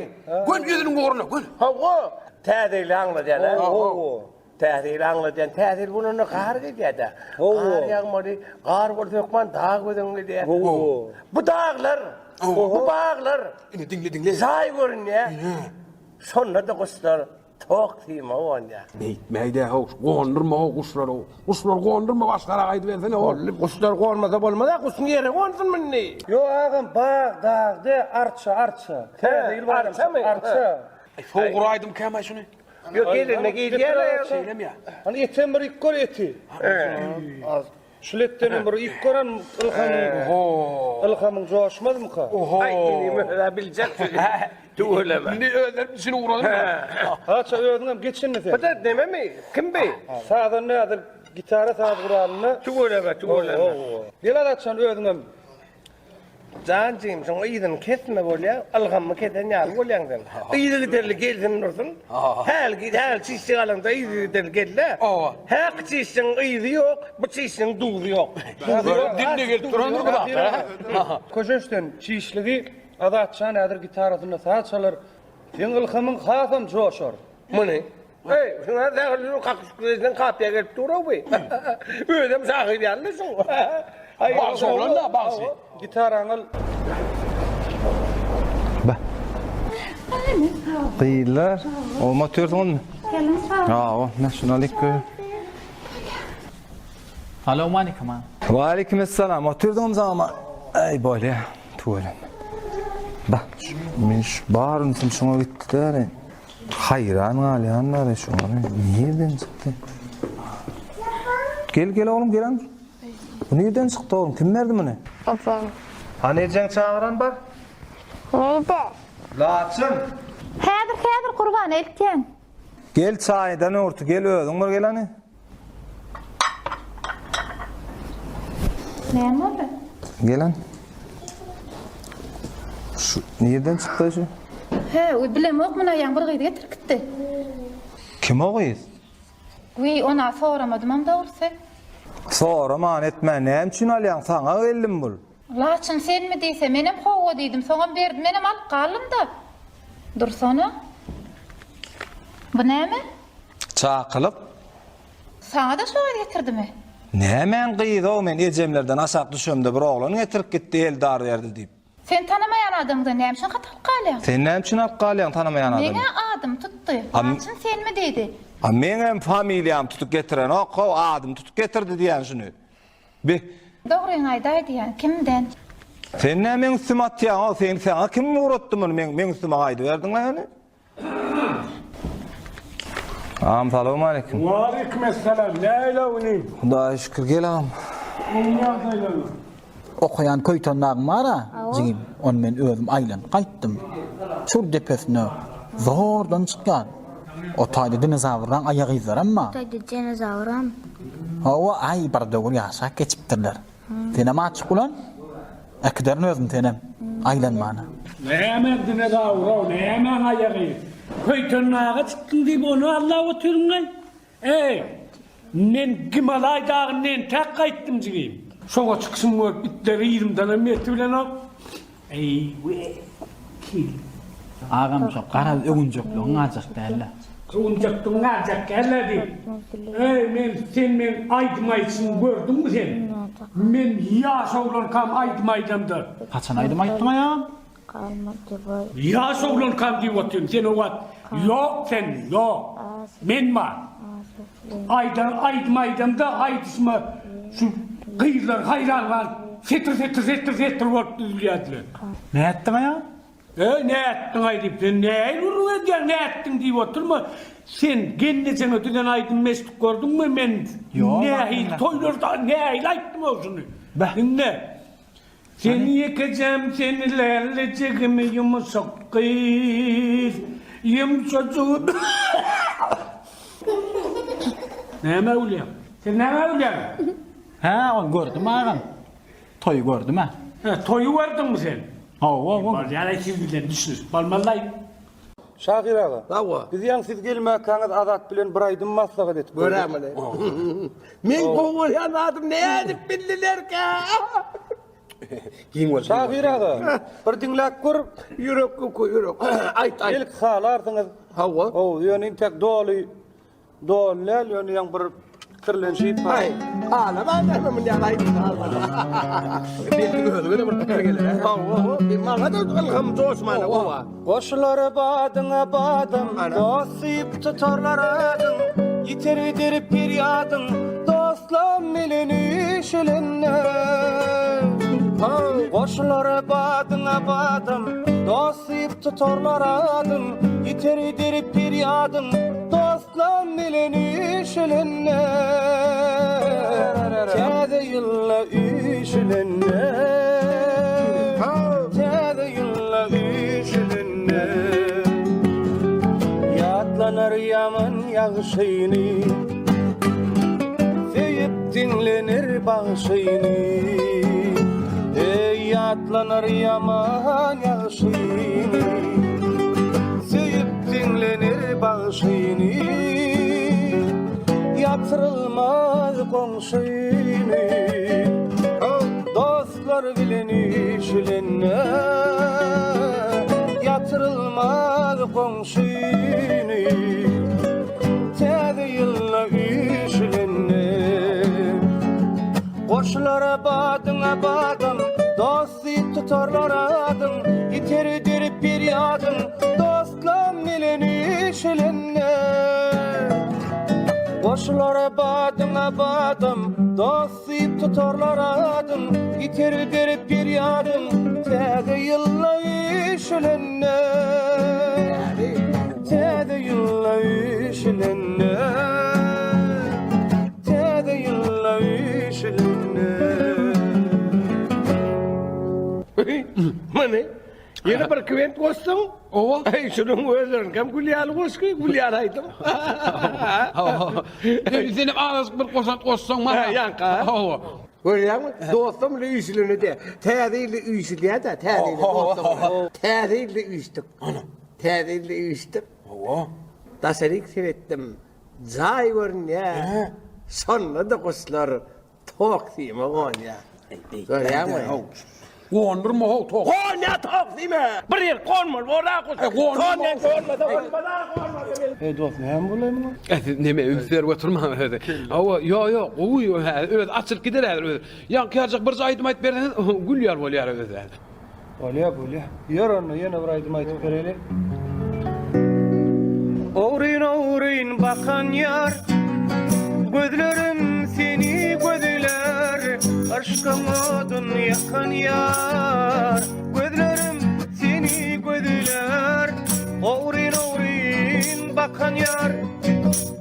[SPEAKER 13] Gön ýüzüniň ugruna, gön.
[SPEAKER 17] Hawa, Täze ýyly aňladýan, a?
[SPEAKER 6] Hawa.
[SPEAKER 17] Täze ýyly aňladýan. Täze ýyl bolanda gar gelýär-dä.
[SPEAKER 6] Hawa.
[SPEAKER 17] Gar ýagmaly, gar bolsa hökman dag gözüňe gelýär.
[SPEAKER 6] Hawa.
[SPEAKER 17] Bu daglar, bu baglar.
[SPEAKER 13] Ine, diňle, diňle.
[SPEAKER 17] Jaý görünýär. Şonda-da guşlar Tok syma gonýar.
[SPEAKER 4] Beýtmäýdä how, gondurma how guşlary. Guşlary gondurma başgarak aýdybersene how.
[SPEAKER 17] Boldy, guşlar gonmasa bolmaz-a, guşuň ýere gonsun muny.
[SPEAKER 6] Ýok agam bag, dag de, arça, arça. Täze ýyl baýramçylyk, arça.
[SPEAKER 4] Aý sowgur aýdym kämaý şuny.
[SPEAKER 17] Ýok gelende geýýär-ä.
[SPEAKER 4] Şeýlemi ýa?
[SPEAKER 6] Hany etem bir iýip gör eti. Az. Şul etdenem bir iýip gören ylhamyň ylhamyň joşmazmyka?
[SPEAKER 17] Aý inim özä biljek tüweleme.
[SPEAKER 13] Indi özleri düşünip ugradymy?
[SPEAKER 6] Haça özüňem geç indi sen.
[SPEAKER 17] Bu da nememi? Kim bi?
[SPEAKER 6] Sazanda häzir gitara saz guralynda.
[SPEAKER 17] Tüweleme tüweleme.
[SPEAKER 6] Gel Azatjan özüňem.
[SPEAKER 17] Jan jigim şoň yzyny kesme bolýa, ylhamymy kesen ýaly bolýaň sen. Yzygiderli gelsin dursun. Häl häl çişjik alaňda yzygiderli gel-de. Häki çişjigiň yzy ýok, bu çişjigiň duzy ýok. Duzy ýok.
[SPEAKER 13] Diline gelip durandyr bu zat.
[SPEAKER 6] Köşeşden çişligi Azatjan häzir gitarasynda saz çalar. Seň ylhamyň hasam joşar.
[SPEAKER 17] Muny Eý, şuňa zäherli kakyş kapýa gelip dur-ow bu. Özem şahyr ýaly şu.
[SPEAKER 13] Bagşy oglan-da, bagşy.
[SPEAKER 6] Gitaraňy al.
[SPEAKER 18] Ba. Gyzlar, oňa otyrsyňyzmy?
[SPEAKER 9] Geliň sag.
[SPEAKER 18] Hawa, men şuny alyp goýaýyn.
[SPEAKER 10] Salowmalikim aga.
[SPEAKER 18] Waleýkim essalam. Otyrdyňyzmy ama? Aý, bolýa. Tüweleme. Ba, men şu bar ünsüm şuňa gitdi-dä. Haýran galýan bary şoňa nirden çykdy? Gel gel oglum gel. Bu nirden çykdy oglum? Kim berdi muny?
[SPEAKER 7] Baba.
[SPEAKER 18] Hany ejeň çagyran bar?
[SPEAKER 7] Neyde?
[SPEAKER 18] Laçyn!
[SPEAKER 12] Häzir, häzir Gurbana eltýän.
[SPEAKER 18] Gel çaýdan öwürti, gel özüň bir gel hany.
[SPEAKER 12] Näme boldy?
[SPEAKER 18] Gel hany. Şu nirden çykdy şu?
[SPEAKER 12] Hä, we bilemok muny aýaň bir gyz getirip gitdi.
[SPEAKER 18] Kim o gyz?
[SPEAKER 12] Wiý, ona soramadymam dogrusy.
[SPEAKER 18] Soraman etmän näme üçin alýaň, saňa geldim bul.
[SPEAKER 12] Laçyn senmi diýse, menem howwa diýdim, soňam berdi, menem alyp galdym-da. Dursana. Bu näme?
[SPEAKER 18] Çakylyk.
[SPEAKER 12] Saňa-da şo gyz getirdimi?
[SPEAKER 18] Nämäň gyzy-ow, men ejemlerden aşak düşemde bir oglan getirip gitdi, Eldar berdi diýip.
[SPEAKER 12] Sen tanamaýan adamyňdan näme üçin hat alyp galýaň?
[SPEAKER 18] Sen näme üçin alyp galýaň tanamaýan adamy?
[SPEAKER 12] Meň-ä adymy tutdy. Laçyn senmi diýdi.
[SPEAKER 18] A meňem familiýamy tutup getirenok-ow, adymy tutup getirdi diýýän şuny. Bi.
[SPEAKER 12] Dogryňy aýdaý diýýän, kimden?
[SPEAKER 18] Sen näme meň üstüme atýaň-ow, sen saňa kim ugratdy muny, meň meň üstüme gaýdyberdiň-le ony. Agam salowmaleýkim.
[SPEAKER 6] Waleýkim essalam, nähili inim?
[SPEAKER 18] Hudaýa şükür, gel agam.
[SPEAKER 6] Gowy ýagdaýlarmy?
[SPEAKER 19] Okaýan Köýtendagyň bar-a, jigim, ony men özüm aýlanyp gaýtdym. Çür depesine zordan çykýan. O taýda dinozawrlaň aýak yzlaram bar.
[SPEAKER 7] O taýda dinozawram.
[SPEAKER 19] Hawa, aý, bir döwür ýaşap geçipdirler. Senem açyk ulan. Äkiderin özüm senem aýlanmana.
[SPEAKER 6] Näme dinozawr-ow, nämäň aýagy? Köýtendaga çykdyň diýip ony allap otyryn-laý. Eý, men Gimalaý dagynda entäk gaýtdym jigim. Şoňa çykyşym görüp itler yzymdanam ýetibilenok. Eý, wekil.
[SPEAKER 19] Agam şo garaz öwünjekligiň galjak däl-le.
[SPEAKER 6] Öwünjekligiň galjak däl-le diýip. Eý, men sen meň aýdym aýdyşymy gördüňmi sen? Men ýaş oglankam aýdym aýdamda.
[SPEAKER 19] Haçan aýdym aýtdyň aýam?
[SPEAKER 6] Ýaş oglankam diýip otyryn, sen o wagt ýok sen, ýok. Men bar. Aýdan aýdym aýdamda aýdyşyma şu gyzlar haýran galyp setir setir setir setir bolup düzülýärdiler.
[SPEAKER 19] Nätdiň aýa?
[SPEAKER 6] Eý nätdiňaý diýip sen nähili gürrüň edýäň nätdiň diýip oturma. Sen gelnejeňe düzen aýdymy eşidip gördüňmi men nähili toýlarda nähili aýtdym ol şuny. Diňle. Sen ýekejäm sen lälejigim ýumşak gyz ýumşajygym Nämä gülýäň? Sen nämä gülýäň?
[SPEAKER 19] Hä, ony gördüm agam. Toýy gördüm-ä.
[SPEAKER 6] Hä, toýy gördüňmi sen?
[SPEAKER 19] Hawa, hawa.
[SPEAKER 6] Bolýar-aý siz bilen düşünişip bolmaz-laý. Şahyr aga. Hawa. Biz ýaňy siz gelmäkäňiz Azat bilen bir aýdym maslahat edip gördük.
[SPEAKER 17] Göräýmeli. Meň gowy görýän zadym nädip bildilerkä?
[SPEAKER 6] Giň bol. Şahyr aga, bir diňläp gör.
[SPEAKER 17] Ýürek köki, ýürek. Aýt, aýt.
[SPEAKER 6] Belki halarsyňyz.
[SPEAKER 17] Hawa.
[SPEAKER 6] Hawa, ýöne intäk doly Doly däl, ýöne ýaň bir pikirlenşi bar.
[SPEAKER 17] Aý, halaman näme munýan aýdym Belki özüňe-de bir pikir geler. Hawa, hawa, maňa-da ylham joşmana gowa.
[SPEAKER 6] Goşular badyňa badam, dost diýip tutarlar adyň, Ýiter gider perýadyň, dostlam bilen üýşülende. Goşular badyňa badam, dost diýip tutarlar adyň, Ýiter gider perýadyň, Dostlam bilen üýşülende, Täze ýylda üýşülende, Täze ýylda üýşülende, Ýatlanar ýaman ýagşyny, Söýüp diňlenir bagşyny. Eý, ýatlanar ýaman ýagşyny, Söýüp diňlenir bagşyny, Ýatyrylmaz goňşyny, Dostlar bilen üýşülende, Ýatyrylmaz goňşyny, Täze ýylda üýşülende. Goşulara badyňa badam, Dost diýip tutarlar adyň, Ýiter ederip perýadyň, Dostlam bilen üýşülende. Goşulara badyňa badam, Dost diýip tutarlar adyň, Ýiter ederip perýadyň, Täze ýylda üýşülende. Täze ýylda üýşülende. Täze ýylda üýşülende.
[SPEAKER 17] Muny. Ýene bir kwent goşsaň, owa, şunuň özleriňkem gül ýaly goşgy, gül ýaly aýdym.
[SPEAKER 13] Hawa. Senem azajyk bir goşant goşsaň maňa.
[SPEAKER 17] Ýaňka.
[SPEAKER 13] Hawa.
[SPEAKER 17] Görýäňmi? Dostum bilen üýşülende täze ýylda üýşülýär-de, täze ýylda dostum bilen. Täze ýylda üýşdük. Ana, täze ýylda üýşdük. Hawa. Daşaryk seretdim. Jaý görünýär. Şonda-da guşlar Tok sime gonýa. Görýäňmi?
[SPEAKER 13] Gondurma how tok.
[SPEAKER 17] Gonýa tok sime. Bir ýer gonmaly bor-a guş. Gonýa gonmasa bolmaz-a gonmasa.
[SPEAKER 4] Eý dost näme bolaý muňa? E siz neme üns berip oturmaň özi. Hawa ýo ýo gowy özi açylyp gider häzir özi. Ýaňky ýaljak birje aýdym aýdyp berseňiz gül ýaly bolýar özi.
[SPEAKER 18] Bolýa bolýa. Ýör onda ýene bir aýdym aýdyp bereli. Ogryn ogryn bakan ýar Gözlerim seni gözlär Yşkyň odun ýakan ýar Gözlerim seni gözlär Ogryn ogryn bakan ýar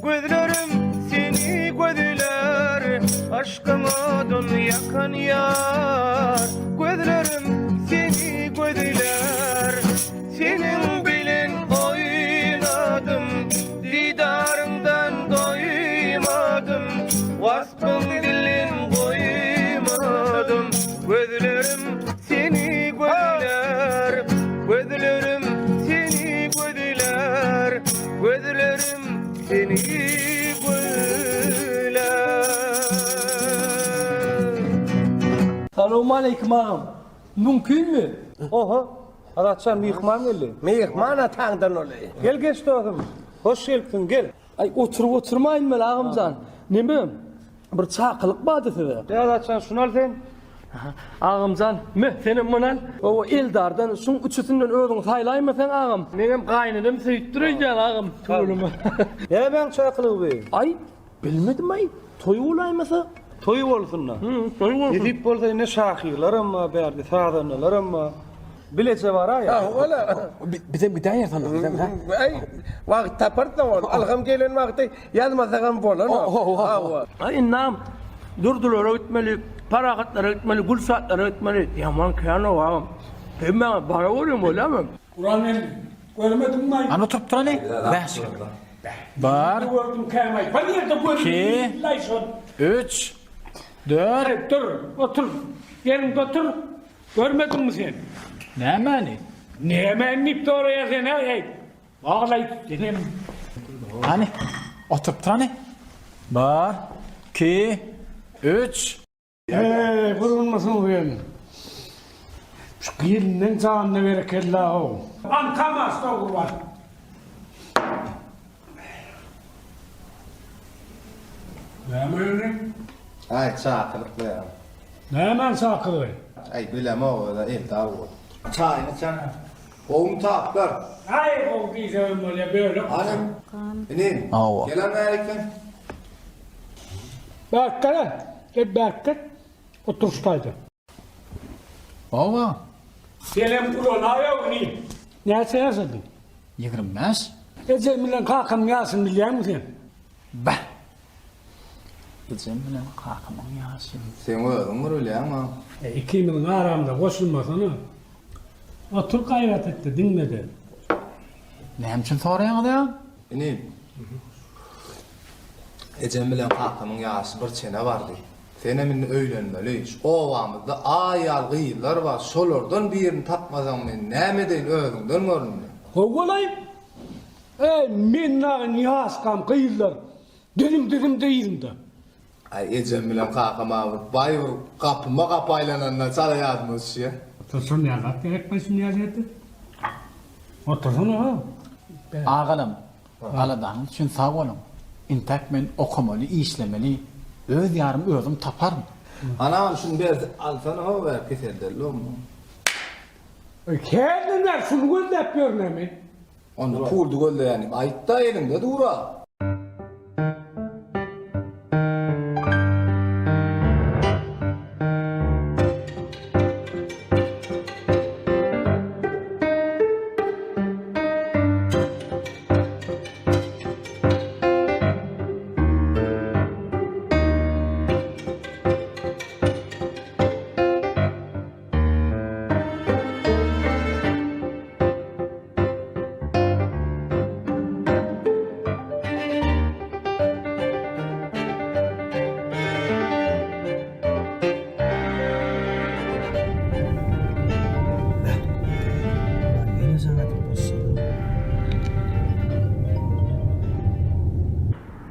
[SPEAKER 18] Gözlerim seni gözlär Yşkyň odun ýakan ýar Gözlerim seni gözlär Seniň bilen oýnadym Didaryňdan doýmadym Waspyň dilin goýmadym Gözlerim seni gözlär Gözlerim seni gözlär Gözlerim Seni güller.
[SPEAKER 4] Salowmaleýkim agam. Mümkinmi?
[SPEAKER 18] Oho, Azatjan myhman geldi.
[SPEAKER 17] Myhman ataňdan uly.
[SPEAKER 18] Gel geç dosum. Hoş gelipsiň gel.
[SPEAKER 4] Aý oturyp oturmaýyn men agamjan. Neme bir çakylyk bardy size.
[SPEAKER 18] Gel Azatjan şuny al sen.
[SPEAKER 4] Agamjan, me, senem muny al. Owa, Eldardan şuň üçüsinden özüň saýlaýmasaň agam. Meňem gaýynenem söýüpdir öýdýän agam, tüweleme.
[SPEAKER 18] Nämäň çakylygy bu?
[SPEAKER 4] Aý, bilmedim-aý, toý bolaýmasa.
[SPEAKER 18] Toý bolsun-da.
[SPEAKER 4] Hü, toý bolsun.
[SPEAKER 18] Nesip bolsa indi şahyrlaram bar bärde, sazandalaram bar. Bileje baraýa.
[SPEAKER 17] Hawa-la.
[SPEAKER 4] Bizem gidäýeris onda, bizem, hä?
[SPEAKER 17] Aý, wagt taparys-da ol. Ylham gelen wagty Ýazmasagam bolanok. Hawa.
[SPEAKER 4] Aý indam Durdylara gitmeli, Parahatlara gitmeli, Gülşatlara gitmeli. Ýaman kän-ow agam. Hemmäňiz bara görüň bolýamy?
[SPEAKER 6] Guran geldi. Görmediňmi-aý?
[SPEAKER 19] Hany oturyp duraly. Bäş. Bir. Iki. Üç. Dört.
[SPEAKER 6] Dur, otur. Ýeriňde otur. Görmediňmi sen?
[SPEAKER 19] Nämäni?
[SPEAKER 6] Nämäni diýip soraýar sen-ä, eý. Baglaý senem.
[SPEAKER 19] Hany, oturyp dur hany. Bir, iki, üç.
[SPEAKER 6] Eý, gurgunmysyň sen? Şu gelniň janyna berekella-ow. Aňkam açdy Gurban. Näme indi?
[SPEAKER 15] Aý, çakylyk ber.
[SPEAKER 6] Nämäň çakylygy?
[SPEAKER 15] Aý, bilemok, özä Eldar bolup. Çaýyňy içene. Gowumy taplar?
[SPEAKER 6] Aý, gowy diýsegem bolýa, bölek.
[SPEAKER 15] Hany, inim, gel-ä bärik sen.
[SPEAKER 6] Bärik gel-ä, gel bärik gel. Otur şu taýda.
[SPEAKER 19] Hawa.
[SPEAKER 6] Senem ulanaý-ow, inim. Näçe ýaşadyň?
[SPEAKER 19] 25.
[SPEAKER 6] Ejem bilen kakamyň ýaşyny bilýäňmi sen?
[SPEAKER 19] Beh! Ejem bilen kakamyň ýaşy.
[SPEAKER 15] Seň özüň bir bilýäň-ä.
[SPEAKER 6] Ikimiziň aramyza goşulmasana. Otur gaýrat et-de, diňle-de.
[SPEAKER 19] Näme üçin soraýaňyz ýa?
[SPEAKER 15] Inim, ejem bilen kakamyň ýaşy bir çene bardy. Senem indi öýlenmeli. Şu obamyzda aý ýaly gyzlar bar, şolardan birini tapmasaň men näme edeýin özüňden gör indi.
[SPEAKER 6] Howwalaý! Eý, men dagy ýaşkam gyzlar düzüm-düzümdi yzymda.
[SPEAKER 15] Aý ejem bilen kakam-a bir baý bir gapyma gapy aýlananda çala ýadyma düşýä.
[SPEAKER 6] Otursana ýa zat gerekmi şuny ýaly ýerde. Otursana ha.
[SPEAKER 19] Agalam, aladaňyz üçin sag boluň. Intäk men okamaly, işlemeli. Öz ýarymy özüm taparyn.
[SPEAKER 15] Anam şuny berse alsana how bä keseldelli oňa.
[SPEAKER 6] Hälden bäri şuny gözläp ýörün-ä men.
[SPEAKER 15] Onda puldy gözleýän diýip aýtda eliňde dura.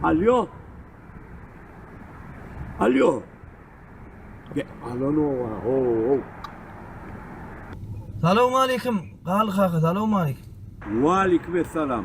[SPEAKER 14] Alýo. Alýo. Be, alanoga, ho-ow.
[SPEAKER 13] Salowmaleýkim, Garly kaka, salowmaleýkim.
[SPEAKER 14] Waleýkim essalam.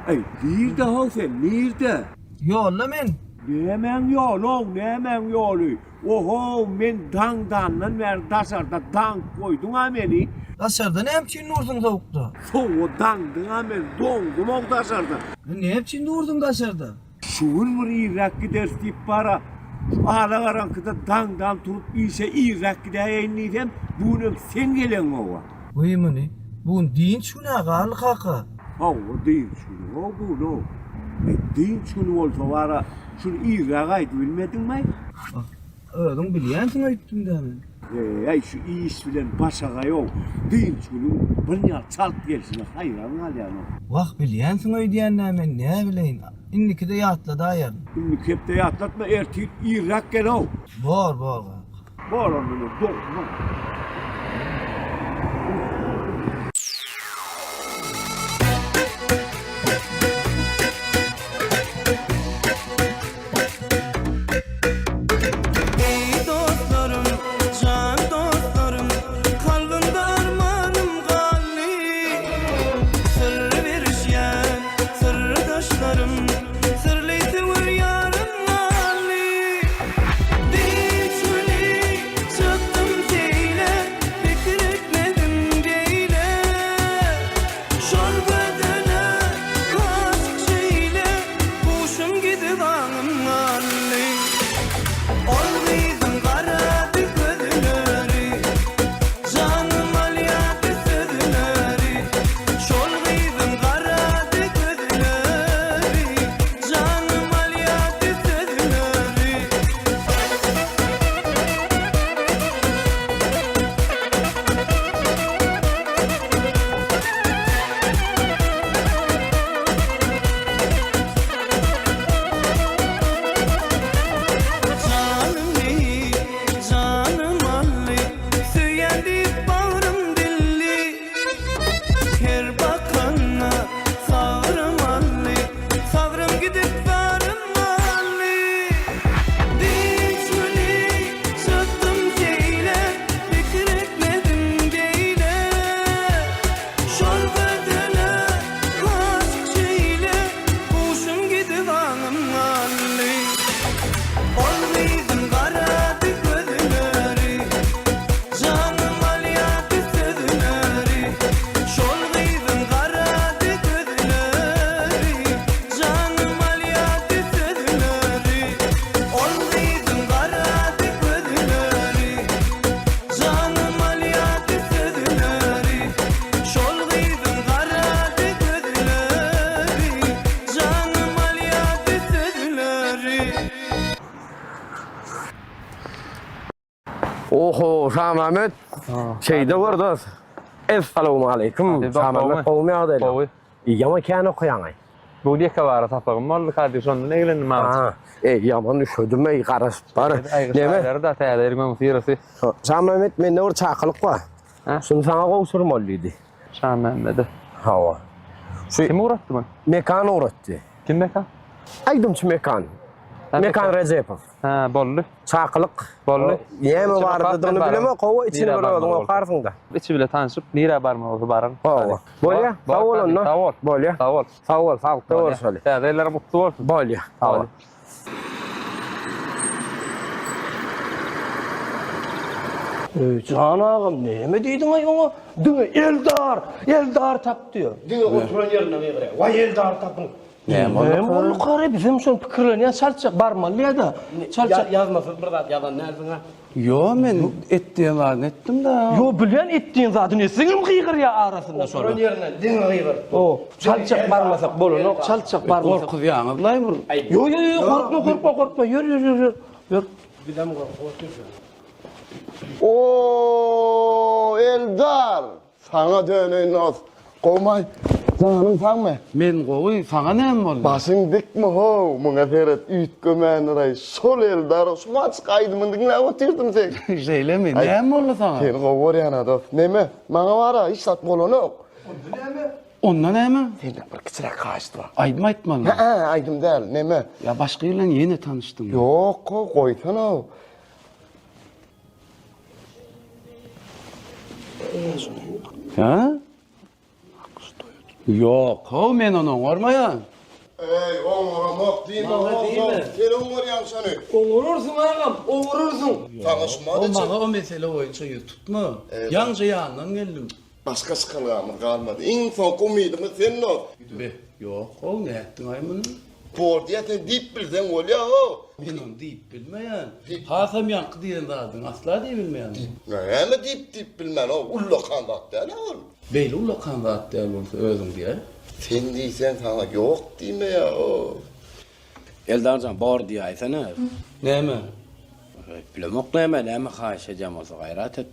[SPEAKER 14] Eý, nirde-how sen, nirde?
[SPEAKER 13] Ýolda men.
[SPEAKER 14] Nämäň ýoly-ow, nämäň ýoly? Oho, men daňdandan bäri daşarda daňyp goýduň-a meni.
[SPEAKER 13] Daşarda näme üçin dursuň sowukda?
[SPEAKER 14] Sowuga daňdyň-a meni, doňdum-ow daşarda.
[SPEAKER 13] Näme üçin dursuň daşarda?
[SPEAKER 14] Şu gün bir irräk gideris diýip bar-a, şu alagaraňkyda daňdan turup işe irräk gidäýeýin diýsem, bu günem sen geleňow-a.
[SPEAKER 13] Wiý muny, bu gün dynç gün-ä, Garly kaka.
[SPEAKER 14] Hawa, dynç güni-ow bu gün-ow. Eý, dynç güni bolsa bar-a, şuny irräk aýdybilmediňmi-aý?
[SPEAKER 13] Wah, özüň bilýänsiň öýtdüm-dä men.
[SPEAKER 14] Eý, şu iş bilen başagaý-ow, dynç günüň bir ýaly çalt gelşine haýran galýan-ow.
[SPEAKER 13] Wah, bilýänsiň öýdýän-dä men, näbileýin. Indikide ýatladaýaryn.
[SPEAKER 14] Indiki hepde ýatlatma, ertir irräk gel-ow.
[SPEAKER 13] Bor, bor, kaka.
[SPEAKER 14] Bor onda men dogdum-ow.
[SPEAKER 20] Eý dostlarym, jan dostlarym, Kalbymda armanym galdy. Syr berişýän syrdaşlarym, Syrly söwer ýarym galdy. Dynç güni çykdym seýle, Pikir etmedim beýle. Şol gözele aşyk şeýle, Huşum gidip aňym galdy. Ol gyzyň garady gözleri, Janym alýardy sözleri. Şol gyzyň garady gözleri, Janym alýardy sözleri. Janymy, janym aldy, Söýýän diýip bagrym dildi. Her bakanda sabrym aldy, Sabrym gidip zarym galdy. Dynç güni çykdym seýle, Pikir etmedim beýle. Şol gözele aşyk şeýle, Huşum gidip aňym galdy. Ol gyzyň garady gözleri, Janym alýardy sözleri. Şol gyzyň garady gözleri, Janym alýardy sözleri. Ol gyzyň garady gözleri, Janym alýardy sözleri. Şol gyzyň garady gözleri, Janym alýardy sözleri.
[SPEAKER 3] Oho, Şamahmet. Şeýde gör dos. Essalawmaleýkim. Şamahmet gowumy ýagdaýlar?
[SPEAKER 10] Gowy.
[SPEAKER 3] Ýaman kän okaýaňaý.
[SPEAKER 10] Bu gün ýeke bara sapagym boldy, Kadyr, şondan eglendim azajyk.
[SPEAKER 3] Eý, ýaman üşedim eý, garaşyp bar.
[SPEAKER 10] Neme? Da täze ýylyň öňüsyrasy.
[SPEAKER 3] Şamahmet, mende bir çakylyk bar. Şuny saňa gowşurmaly diýdi.
[SPEAKER 10] Şamämmede.
[SPEAKER 3] Hawa.
[SPEAKER 10] Şu Kim ugratdy muny?
[SPEAKER 3] Mekan ugratdy.
[SPEAKER 10] Kim Mekan?
[SPEAKER 3] Aýdymçy Mekan. Mekan Rejepow.
[SPEAKER 10] Hä, boldy.
[SPEAKER 3] Çakylyk.
[SPEAKER 10] Boldy.
[SPEAKER 3] Näme bardydygyny bilemok, hawa, içini bir özüň okarsyň-da.
[SPEAKER 10] Içi bile tanşyp, nirä barmaly bolsa bararyn.
[SPEAKER 3] Hawa. Bolýa, sag bol onda.
[SPEAKER 10] Sag bol.
[SPEAKER 3] Bolýa.
[SPEAKER 10] Sag bol.
[SPEAKER 3] Sag bol, saglykda görüşeli.
[SPEAKER 10] Täze ýyllaryň gutly bolsun.
[SPEAKER 3] Bolýa, sag bol.
[SPEAKER 17] Eý, jan agam, näme diýdiň-aý oňa? Diňe Eldar, Eldar tap diýýär. Diňe oturan ýerinden gygyrýar. Waý, Eldary tapyň.
[SPEAKER 18] Näme boldy?
[SPEAKER 17] Näme boldy kary? Bizem şony pikirlenýäs, çaltjak barmaly ýa-da. Çaltjak.
[SPEAKER 4] Ýazmasyz bir zat ýazan dälsiň-ä.
[SPEAKER 18] Ýo, men et diýen zadyny etdim-dä.
[SPEAKER 17] Ýo, bilýän et diýen zadyny etseňem gygyrýar arasynda şony.
[SPEAKER 4] Oturan ýerinden diňe gygyryp dur.
[SPEAKER 17] O, çaltjak barmasak bolanok, çaltjak barmasak.
[SPEAKER 18] Gorkuzýaňyzlaý bir.
[SPEAKER 17] Ýo, ýo, ýo, gorkma, gorkma, gorkma, ýör, ýör, ýör, ýör. Ýör.
[SPEAKER 4] Bizem gorkup otyrys.
[SPEAKER 1] O, Eldar! Saňa döneýin dost. Gowmaý? Janyň sagmy?
[SPEAKER 18] Men gowy, saňa näme boldy?
[SPEAKER 1] Başyň dikmi how, muňa seret, üýtgemändir-aý. Şol Eldar, şu maçyk aýdymyny diňläp otyrdym seň.
[SPEAKER 18] Şeýlemi? Näme boldy saňa?
[SPEAKER 1] Seni gowy görýän-ä dost. Neme, maňa bar-a, hiç zat bolanok.
[SPEAKER 17] Onda näme?
[SPEAKER 4] Onda näme?
[SPEAKER 1] Senden bir kiçiräk haýyşt bar.
[SPEAKER 4] Aýdym aýtmalymy?
[SPEAKER 1] Hä, aýdym däl, neme?
[SPEAKER 4] Ýa başga bilen ýene tanyşdyňmy?
[SPEAKER 1] Ýok, goýsana.
[SPEAKER 4] Hä? Ýok, how men ony oňarmaýan.
[SPEAKER 1] Eý, oňaramok diýme,
[SPEAKER 13] Maňa diýme.
[SPEAKER 1] Sen oňarýaň şony.
[SPEAKER 13] Oňararsyň agam, oňararsyň.
[SPEAKER 1] Saňa şumat
[SPEAKER 4] O maňa o mesele boýunça ýüz tutma. Ýaňja ýanyndan geldim.
[SPEAKER 1] Başga çykalgamyz galmady. Iň soňky umydymyz sen dost.
[SPEAKER 4] Be, ýok, how nätdiň-aý muny?
[SPEAKER 1] Bor diýýän, sen diýip bilseň bolýa-how.
[SPEAKER 4] Men ony diýip bilmeýän. Hasam ýaňky diýen zadyňy asla diýip bilmeýän.
[SPEAKER 1] Näme diýip diýip bilmän-ow, ullakan zat däl-ä ol.
[SPEAKER 4] Beýle ullakan zat däl bolsa özüň diýäý.
[SPEAKER 1] Sen diýseň saňa ýok diýmeýä-ow.
[SPEAKER 3] Eldarjan bor diýäýsene.
[SPEAKER 4] Näme?
[SPEAKER 3] Bilemok näme, näme haýyş edýän bolsa gaýrat et.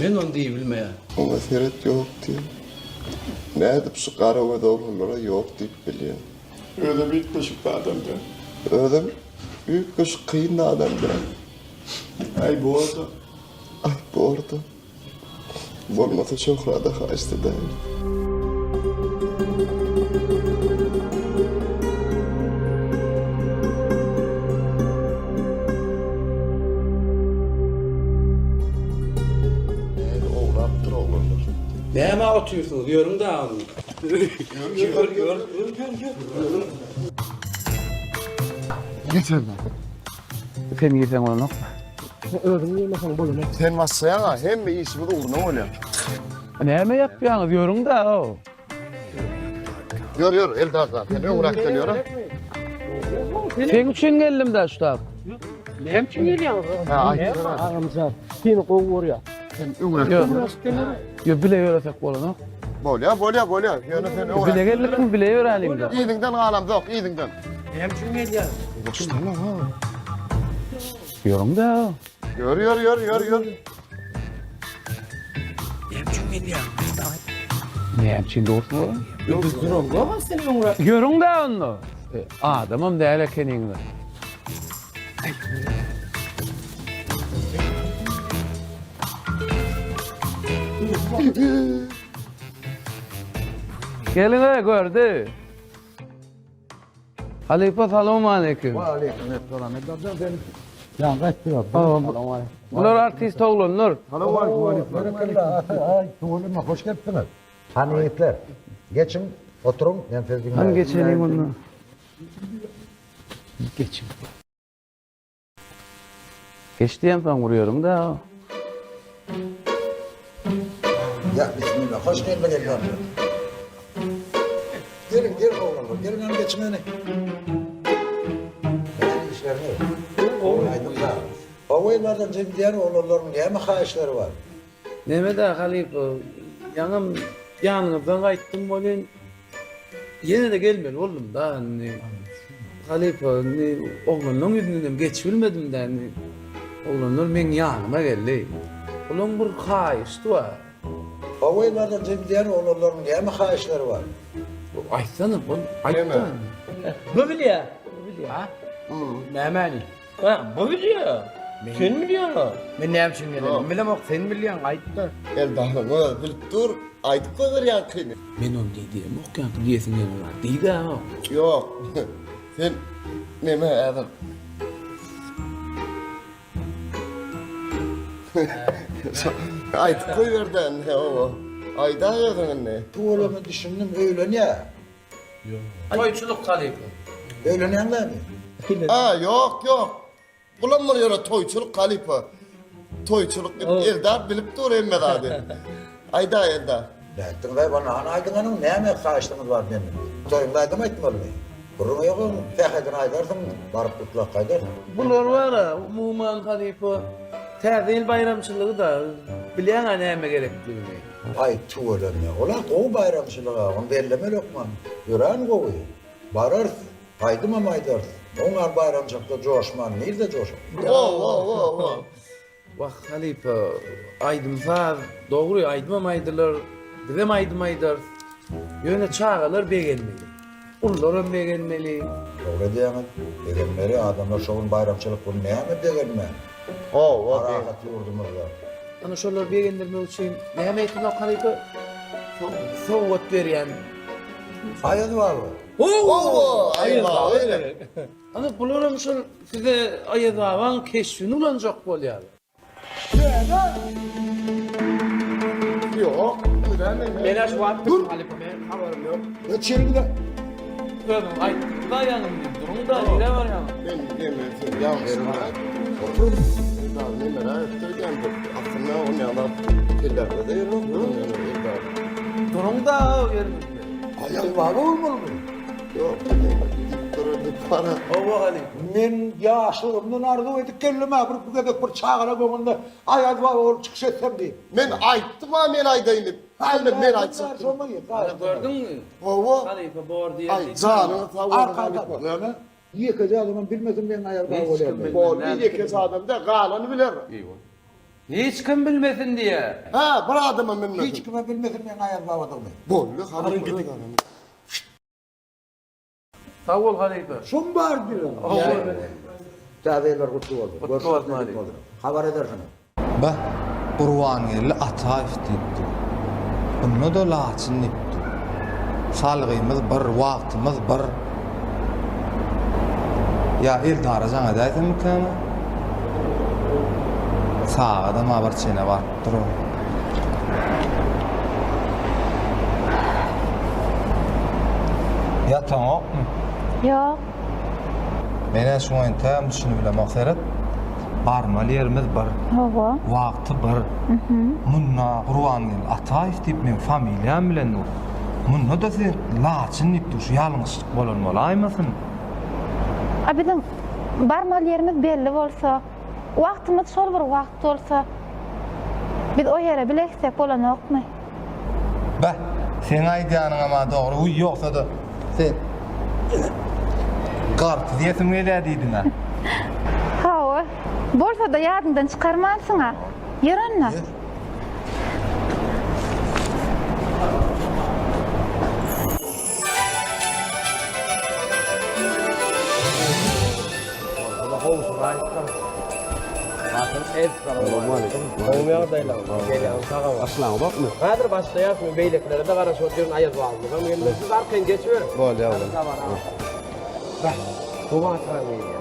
[SPEAKER 4] Men ony diýibilmeýän.
[SPEAKER 1] Oňa seret ýok diýen. Nädip şu garagöz oglanlara ýok diýip bilýän.
[SPEAKER 21] Özem üýtgeşik adam däl.
[SPEAKER 1] Özem üýtgeşik kyn adam däl.
[SPEAKER 21] Aý borda.
[SPEAKER 1] Aý borda. Bolmasa Şöhrada haýyşt edäýin. Näme owlapdyr oglanlar.
[SPEAKER 4] Nämä otyrsyňyz ýörüň dagyny. Ýör ýör ýör ýör ýör.
[SPEAKER 1] Geç önden.
[SPEAKER 4] Sen girseň bolanokmy?
[SPEAKER 1] Sen özüň girmeseň bolanok. Sen başlaýaň-a, hemme işimiz ugruna bolýar.
[SPEAKER 4] Näme ýapýaňyz, ýörüň-dä-ow.
[SPEAKER 1] Ýör, ýör, Eldar jan, sen öňräkden ýör-a.
[SPEAKER 4] Seň üçin geldim-dä şu tap.
[SPEAKER 13] Näme üçin gelýäňiz?
[SPEAKER 1] Hä, aýtdylar.
[SPEAKER 13] Agamjan, seni gowy görýär.
[SPEAKER 1] Sen öňräkden ýör.
[SPEAKER 4] Ýok, bile ýöresek bolanok.
[SPEAKER 1] Bolýar, bolýar, bolýar. Ýöne sen öňräk.
[SPEAKER 4] Bile geldikmi, bile ýöräliň-dä.
[SPEAKER 1] Yzyňdan galamzok, yzyňdan.
[SPEAKER 13] Näme üçin gelýäň?
[SPEAKER 4] Ýörüň-dä.
[SPEAKER 1] Ýör, ýör, ýör, ýör, ýör.
[SPEAKER 13] Näme üçin gelýäň?
[SPEAKER 4] Näme üçin dogrusyny bolan?
[SPEAKER 13] Biz duramzok sen öňräk.
[SPEAKER 4] Ýörüň-dä onda. Adamam däl ekeniňiz. Geliň-e, gördi. Halypa salowmaleýkim.
[SPEAKER 5] Waleýkim essalam. Edarjan sen ýaňy gaýtdyň.
[SPEAKER 4] Bular artist oglanlar.
[SPEAKER 5] Salowmaleýkim. Berekella. Aý, tüweleme, hoş gelipsiňiz.
[SPEAKER 22] Hany ýigitler, geçiň, oturyň, men sizi diňläýin.
[SPEAKER 4] Hany geçeliň onda. Geçiň. Geç diýemsoň urýaryn-da.
[SPEAKER 22] Ýa, bismilla, hoş geldiň Eldarjan. Geliň, geliň oglanlar, geliň hany geçiň hany. Nähili işleriňiz? Gowy, aýdyň-da. Gowy Eldarjan, jigim diýýän oglanlaryň näme haýyşlary bar?
[SPEAKER 4] Neme-dä halypa, ýaňam ýanyňyzdan gaýtdym welin, ýene-de gelmeli boldum-da indi. Halypa, indi oglanlaryň ýüzündenem geçibilmedim-dä indi. Oglanlar meň ýanyma geldi. Olaň bir haýyşty bar.
[SPEAKER 22] Hawa, Elwardan jigim diýýän oglanlaryň näme haýyşlary bar?
[SPEAKER 4] Aýtsana, bol, aýt-da.
[SPEAKER 13] Bu bilýär. Bu bilýär.
[SPEAKER 3] Nämäni?
[SPEAKER 13] Ha, bu bilýär. Sen bilýäň-a.
[SPEAKER 3] Men näme üçin gelenimi bilemok, sen bilýäň, aýt-da.
[SPEAKER 1] Eldaryň özi bilip dur, aýdyp goýber ýaňkyny.
[SPEAKER 4] Men ony diý diýemok, ýaňky diýesiň gelen zat diý-dä.
[SPEAKER 1] Ýok, sen neme häzir. Aýdyp goýber-dä indi, hawa. Aýdaý özüň indi.
[SPEAKER 22] Tüweleme düşündim, öýlenýär.
[SPEAKER 13] Toýçulyk halypa.
[SPEAKER 22] Öýlenýäňlämi?
[SPEAKER 1] A, ýok, ýok. Bulam bir ýöne toýçulyk halypa. Toýçulyk diýip Eldar bilip dur hemme zady. Aýdaý Eldar.
[SPEAKER 22] Nätdiňiz-aý, bana hany aýdyň hanyň, näme haýyşdyňyz bar menden? Toýuňda aýdym aýtmalymy? Gürrüňi ýok oň, sähedini aýdarsyň, baryp gutlap gaýdarsyň.
[SPEAKER 4] Bular bar-a, umuman halypa, Täze ýyl baýramçylygy-da, bilýäň-ä näme gerekdigini.
[SPEAKER 22] Aý, tüweleme, ol-a gowy baýramçylyg-a, ony bellemeli hökman. Örän gowy. Bararys, aýdymam aýdarys. Oň ýaly baýramçylykda joşman nirde joşaly?
[SPEAKER 1] Wo-wo-wo-wo.
[SPEAKER 4] Wah, halypa, aýdym-saz, dogry, aýdymam aýdylar, bizem aýdym aýdarys. Ýöne çagalar begenmeli. Ulularam begenmeli.
[SPEAKER 22] Dogry edýäňiz. Begenmeli. Adamlar şo gün baýramçylyk güni näme begenmän?
[SPEAKER 1] Hawa,
[SPEAKER 22] Parahat ýurdumyzda.
[SPEAKER 4] Ana şolary begendirmek üçin näme etmek halypa?
[SPEAKER 17] Sowgat berýän.
[SPEAKER 22] Aýaz baba.
[SPEAKER 17] Hawa, Aýaz baba gerek. Ana bularam şol size Aýaz babaň keşbini ulanjak bolýarlar.
[SPEAKER 1] Ýok.
[SPEAKER 3] Men-ä şu wagt dur. Halypa men habarym ýok.
[SPEAKER 22] Ya çerini de.
[SPEAKER 13] Özüň aýtdyň-da ýaňy indi duruň-da nirä barýaňyz?
[SPEAKER 1] Men neme sen ýalňyş. Otur. Nemerä etdirýän Aslynda on ýaly ellerde-de ýer ýok.
[SPEAKER 13] Duruň-da ýeriňizde.
[SPEAKER 22] Aýaz baba bolmalymy?
[SPEAKER 1] Ýok, diýip durar diýip para.
[SPEAKER 13] Hawa halypa.
[SPEAKER 22] Men ýaşlygymdan arzuw edip geldim-ä bir bu gezek bir çagalar öňünde Aýaz baba bolup çykyş etsem diýip.
[SPEAKER 1] Men aýtdym-a men aýdaýyn diýip. Hany men aýtjak.
[SPEAKER 13] Ana gördüňmi?
[SPEAKER 1] Hawa.
[SPEAKER 13] Halypa bor diýen.
[SPEAKER 1] Aý janyňyz sag bolsun
[SPEAKER 22] halypa. Ýöne ýekeje adamam bilmesin meň Aýaz baba bolýanymy.
[SPEAKER 1] Boldy ýekeje adam däl galany biler.
[SPEAKER 13] Hiç kim bilmesin diýýär.
[SPEAKER 1] Hä bir adamam bilmesin.
[SPEAKER 22] Hiç kimem bilmesin meň Aýaz babadygymy.
[SPEAKER 1] Boldy halypa.
[SPEAKER 13] Sag bol halypa.
[SPEAKER 22] Şum bar diýen. Täze ýyllar gutly bolsun.
[SPEAKER 13] Gutly bolsun halypa.
[SPEAKER 22] Habar edersiňiz.
[SPEAKER 15] Beh, Gurbangeldi Ataýew diýipdir. Bunda-da Laçyn diýipdir. Salgymyz bir, wagtymyz bir. Ýa Eldara jaň edäýsemmikäm? Sagadam-a bir çene barypdyr o. Ýataňokmy?
[SPEAKER 12] Ýok.
[SPEAKER 15] Men-ä şuňa entägem düşünibilemok. Seret, barmaly ýerimiz bir.
[SPEAKER 12] Hawa.
[SPEAKER 15] Wagty bir. Munda Gurbangeldi Ataýew diýip meň familiýam bilen dur. Munda-da siz Laçyn diýip dur. Şu ýalňyşlyk bolan bolaýmasyn?
[SPEAKER 12] A biziň barmaly ýerimiz belli bolsa, Wagtymyz şol bir wagt bolsa, biz o ýere bile gitsek bolanokmy?
[SPEAKER 15] Beh, seň aýdýanyňam-a dogry, wiý, ýogsa-da, sen garpyz iýesim gelýär diýdiň-ä.
[SPEAKER 12] Hawa, bolsa-da ýadyňdan çykarmansyň-a. Ýör onda.
[SPEAKER 15] Ýör.
[SPEAKER 3] Häzir başlaýas, men beýlekilere-de garaşyp otyryn, Aýaz babamyzam gelmedi. Siz arkaýyn geçiberiň.
[SPEAKER 1] Bolýar.
[SPEAKER 3] Beh, gowy hatyraň gelýär.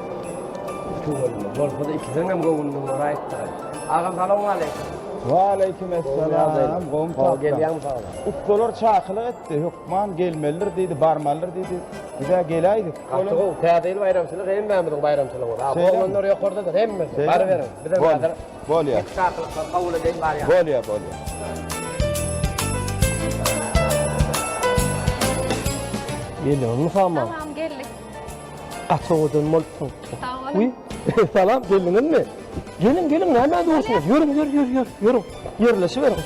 [SPEAKER 3] Tüweleme, bolsa-da ikisiniňem göwnüni boraýypdyr. Agam salowmaleýkim.
[SPEAKER 16] Waleýkim essalam. Gowy
[SPEAKER 3] gelýäňmi sag
[SPEAKER 16] Ussalar çakylyk etdi, hökman gelmelidir diýdi, barmalydyr diýdi. Biz-ä geläýdik.
[SPEAKER 3] Gaty gowy. Täze ýyl baýramçylygy hemmämiziň baýramçylygymyz. Ha, bu oglanlar ýokardadyr hemmesi. Baryberiň. Bizem häzir
[SPEAKER 16] Bolýar.
[SPEAKER 3] Çakylyklary kabul edeýin barýan.
[SPEAKER 16] Bolýar, bolýar.
[SPEAKER 17] Geldiňizmi Saman?
[SPEAKER 12] Salam geldik.
[SPEAKER 17] Gaty owadan bolupsyň.
[SPEAKER 12] Sag boluň.
[SPEAKER 17] Salam, geldiňizmi? Geliň, geliň, nämä dursuňyz? Ýörüň, ýör, ýör, ýör, ýörüň. Ýerleşiberiň.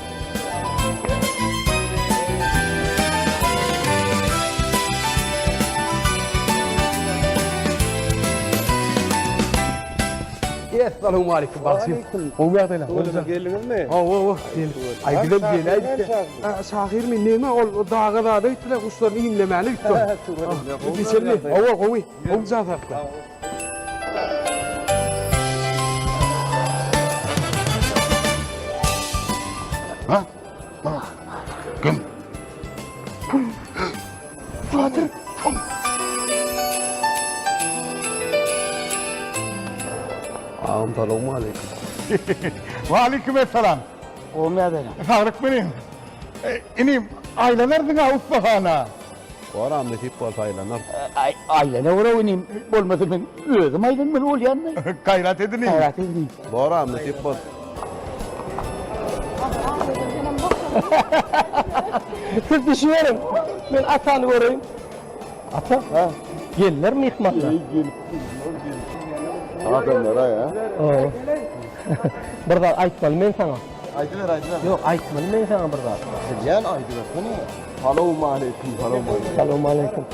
[SPEAKER 3] Essalawmaleýkim bagşym. Gowy ýagdaýlar.
[SPEAKER 17] Gowy geldiňizmi?
[SPEAKER 4] Hawa, hawa. Aý bizem geläýdik. Şahyr men näme ol daga zada gitdiler, guşlaryny iýmlemäne gitdi. Geçeli. Hawa, gowy. Gowy jan saglyk.
[SPEAKER 21] Ha? Kim?
[SPEAKER 4] Batyr.
[SPEAKER 1] Agam salowmaleýkim.
[SPEAKER 21] Waleýkim essalam.
[SPEAKER 5] Gowymy ýagdaýlaň?
[SPEAKER 21] Saglyk bilen. Inim, aýlanarsyň-a ussahana.
[SPEAKER 1] Boram nesip bolsa aýlanar.
[SPEAKER 5] Aýlanaweraw inim, bolmasa men özüm aýlanmaly bolýan-da.
[SPEAKER 21] Gaýrat et inim.
[SPEAKER 5] Gaýrat et inim.
[SPEAKER 1] Boram nesip bolsa.
[SPEAKER 17] Siz düşüberiň. Men atany göreýin. Ata, geldiler myhmanlar.
[SPEAKER 1] Adamlar-a ýa.
[SPEAKER 17] Bir zat aýtmaly men saňa.
[SPEAKER 1] Aýdyber, aýdyber.
[SPEAKER 17] Ýok, aýtmaly men saňa bir zat.
[SPEAKER 1] Bilýän aýdybersene. Salowmaleýkim, salowmaleýkim.
[SPEAKER 17] Salowmaleýkim.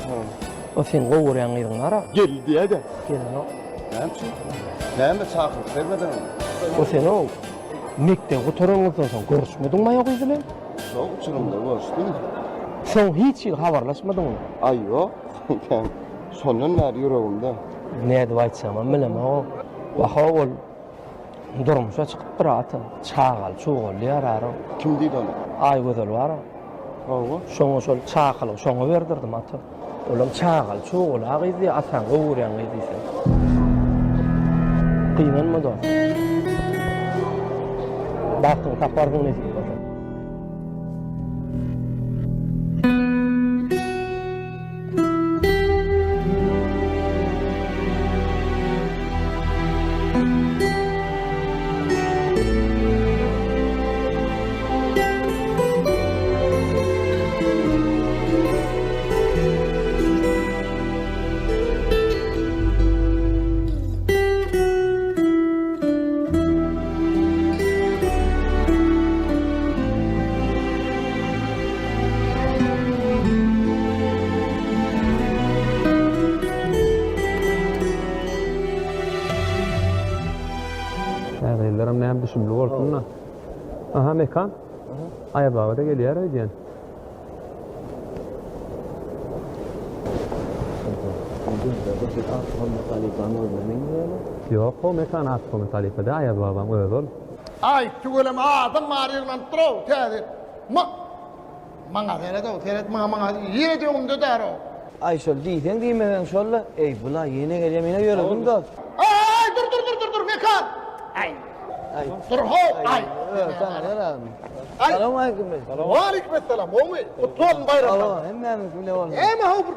[SPEAKER 17] O seň gowy görýän gyzyň bar-a.
[SPEAKER 1] Geldi diýäý-de.
[SPEAKER 17] Gelenok.
[SPEAKER 1] Näme üçin? Näme çakylyk bermediňmi?
[SPEAKER 17] O sen-ow, mekdebi gutaranyňyzdan soň görüşmediňmi o gyz bilen?
[SPEAKER 1] Şo uçurymda görüşdim.
[SPEAKER 17] Soň hiç hili habarlaşmadyňmy?
[SPEAKER 1] Aý ýok. Şondan bäri ýüregimde.
[SPEAKER 17] Nädip aýtsamam bilemok. Wah-ow ol Durmuşa çykypdyr ata. Çagaly çugaly ýararo.
[SPEAKER 1] Kim diýdi ony?
[SPEAKER 17] Aýgözel bar-a.
[SPEAKER 2] Hawa. Şoňa şol çakylygy şoňa berdirdim ata. Olam çagaly çuguly a gyz diýýär, ataň gowy görýän gyz diýseň. Gynanma dost. Bagtyňy taparsyň nesip bolsa.
[SPEAKER 10] Täze ýyllaram näme düşümli bolsun-da. Aha, Mekan. Aýaz baba-da gelýär öýdýän. Ýok, o Mekan Artykmuhammet halypa däl, Aýaz babaň özi ol.
[SPEAKER 5] Aý, tüweleme adam bar ýygnanypdyr-ow, täze. Ma, maňa seret-ow, seret maňa, maňa, ýene-de öňümde däl-ow.
[SPEAKER 11] Aý, şol diýseň diýmeseň şol-la. Eý, bula ýene gelýär, men-ä ýöredim dost.
[SPEAKER 5] Aý, dur, dur, dur, dur, dur, Mekan! Aý.
[SPEAKER 11] Aý.
[SPEAKER 5] Dur how, aý.
[SPEAKER 11] Saňa ýaradym.
[SPEAKER 5] Aý.
[SPEAKER 11] Salowmaleýkim.
[SPEAKER 5] Waleýkim essalam, gowmy? Gutly bolsun baýramlar.
[SPEAKER 11] Hawa, hemmämiziňki bile bolsun.
[SPEAKER 5] Näme how bir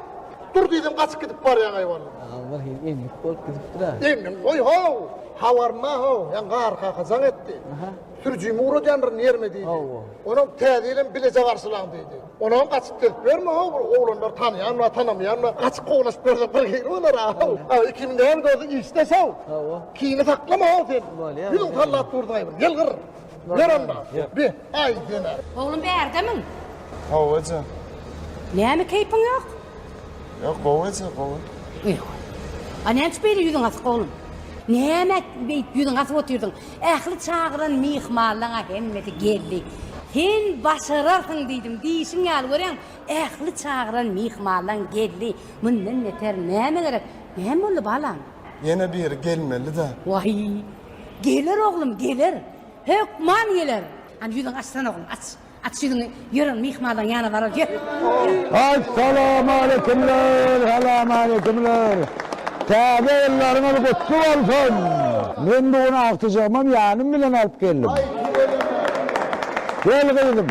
[SPEAKER 5] dur diýsem gaçyp gidip barýaň aý walla.
[SPEAKER 11] Agam bir hili endik bolup gidipdir-ä.
[SPEAKER 5] Endiň goý how, habarym bar how, ýaňy Garry kaka jaň etdi. Sürüjimi ugradýandyryn ýerime diýdi.
[SPEAKER 11] Hawa.
[SPEAKER 5] Onam täze ýylem bileje garşylaň diýdi. Onam gaçyp gezip ýörme how, bir oglanlar tanaýan bar, tanamaýan bar, gaçyp kowlaşyp ýörse bir hili bolar a how. A ikimiz näme bolsa işdeş how.
[SPEAKER 11] Hawa.
[SPEAKER 5] Kine saklama how sen.
[SPEAKER 11] Bolýar.
[SPEAKER 5] Ýüzüň sallap durdyň aý bir, ýylgyr. Ýör onda. Be, aý sen-ä.
[SPEAKER 23] Oglum bärdemiň?
[SPEAKER 18] Hawa eje.
[SPEAKER 23] Näme keýpiň ýok?
[SPEAKER 18] Ýok, gowy eje, gowy.
[SPEAKER 23] Ýok. A näme üçin beýle ýüzüň asyk oglum? Näme beýdip ýüzüňi asyp otyrdyň? Ähli çagyran myhmanlaň-a hemmesi geldi. Sen başararsyň diýdim, diýşiň ýaly görýäň, ähli çagyran myhmanlaň geldi. Mundan beter näme gerek? Näme boldy balam?
[SPEAKER 18] Ýene biri gelmeli-dä.
[SPEAKER 23] Waý, geler oglum, geler. Hökman geler. Hany ýüzüňi açsana oglum, aç. Aç ýüzüňi, ýör myhmanlaryň ýanyna baraly, ýör.
[SPEAKER 21] Assalamualeýkumler, salamaleýkumler. Täze ýyllaryňyz gutly bolsun! Men bu gün agtyjagymam ýanym bilen alyp geldim. Gel gyzym.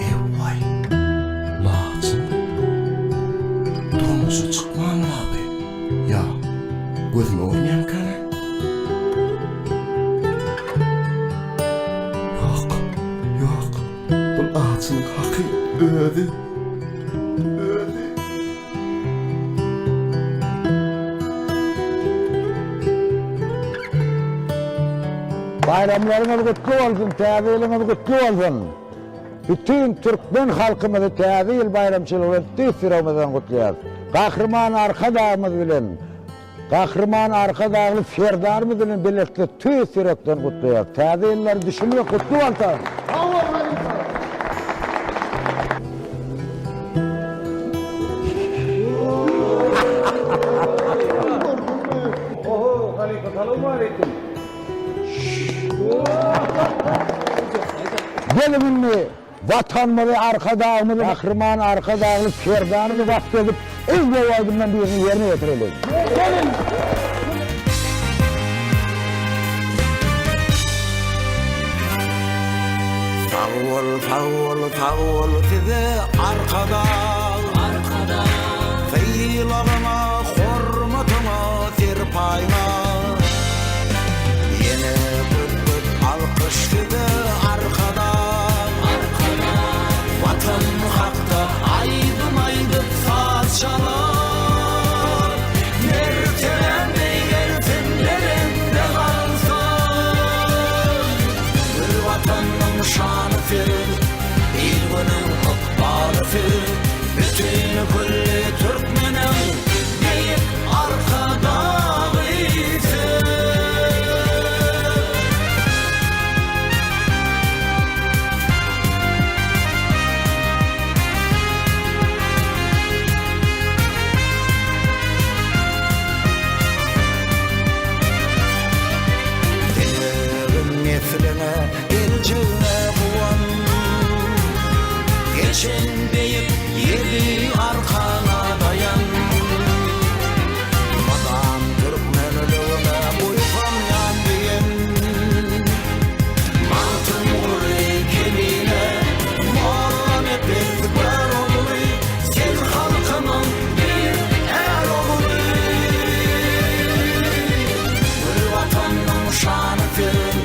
[SPEAKER 1] Ewaý, Laçyn. Durmuşa çykmanmy? Ýa, gözüme görünýärmikäne? Ýok, ýok, bu Laçynyň haky özi, özi.
[SPEAKER 21] Baýramlaryňyz gutly bolsun, Täze ýylyňyz gutly bolsun! Bütin türkmen halkymyzy Täze ýyl baýramçylygy bilen tüýs ýüregimizden gutlaýarys. Gahryman Arkadagymyz bilen, Gahryman Arkadagly Serdarymyz bilen bilelikde tüýs ýürekden gutlaýarys. Täze ýyllary düşümli gutly bolsun!
[SPEAKER 5] Sag bol halypa.
[SPEAKER 16] Oho, halypa, salowmaleýkim.
[SPEAKER 21] Geliň indi Watanymyzy, Arkadagymyzy, Gahryman Arkadagly Serdarymyzy wasp edip, iň gowy aýdymdan birini ýerine ýetireliň.
[SPEAKER 5] Geliň!
[SPEAKER 20] Sag bol, sag bol, sag bol size Arkadag. Arkadag. Sylagyňa, hormatyňa, serpaýyňa. Ýene köp köp alkyş size Arkadag. Arkadag. Watan hakda aýdym aýdyp saz çalar. Mertebäň beýgelsin, belende galsyn. Gül Watanyň şany siz, il-günüň ykbaly siz. Geçen beýik ýeri arkaňa daýan. Mydam türkmenligime buýsanýan diýen. Magtymguly Kemine, Mollanepes Görogly, sen halkymyň beýik är ogly. Gül Watanyň şany sen,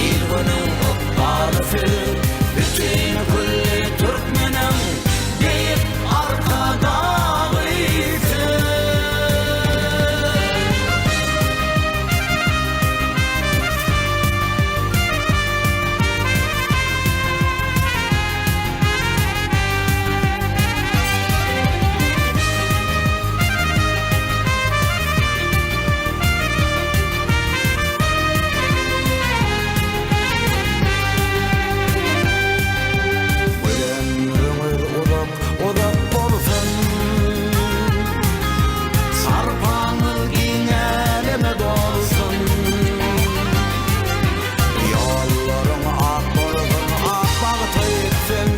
[SPEAKER 20] il-günüň ykbaly sen, Bütin külli türkmeniň beýik Arkadagy sen. Gül ömrüňiz uzak, uzak bolsun. Sarpaňyz giň äleme dolsun. Ýollaryň ak bolsun, ak bagta ýetsin.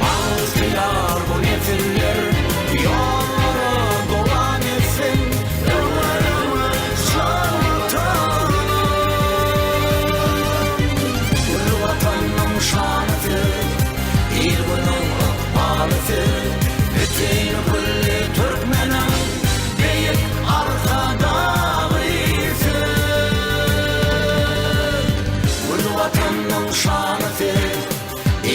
[SPEAKER 20] Bagtyýar bu nesiller ýollara dowam etsin. Öňe, öňe, şan Watanym. Gül Watanyň şany siz, il-günüň ykbaly siz, Bütin külli türkmeniň beýik Arkadagy siz. Gül Watanyň şany siz,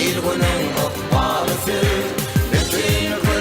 [SPEAKER 20] il-günüň ykbaly siz, Bütin.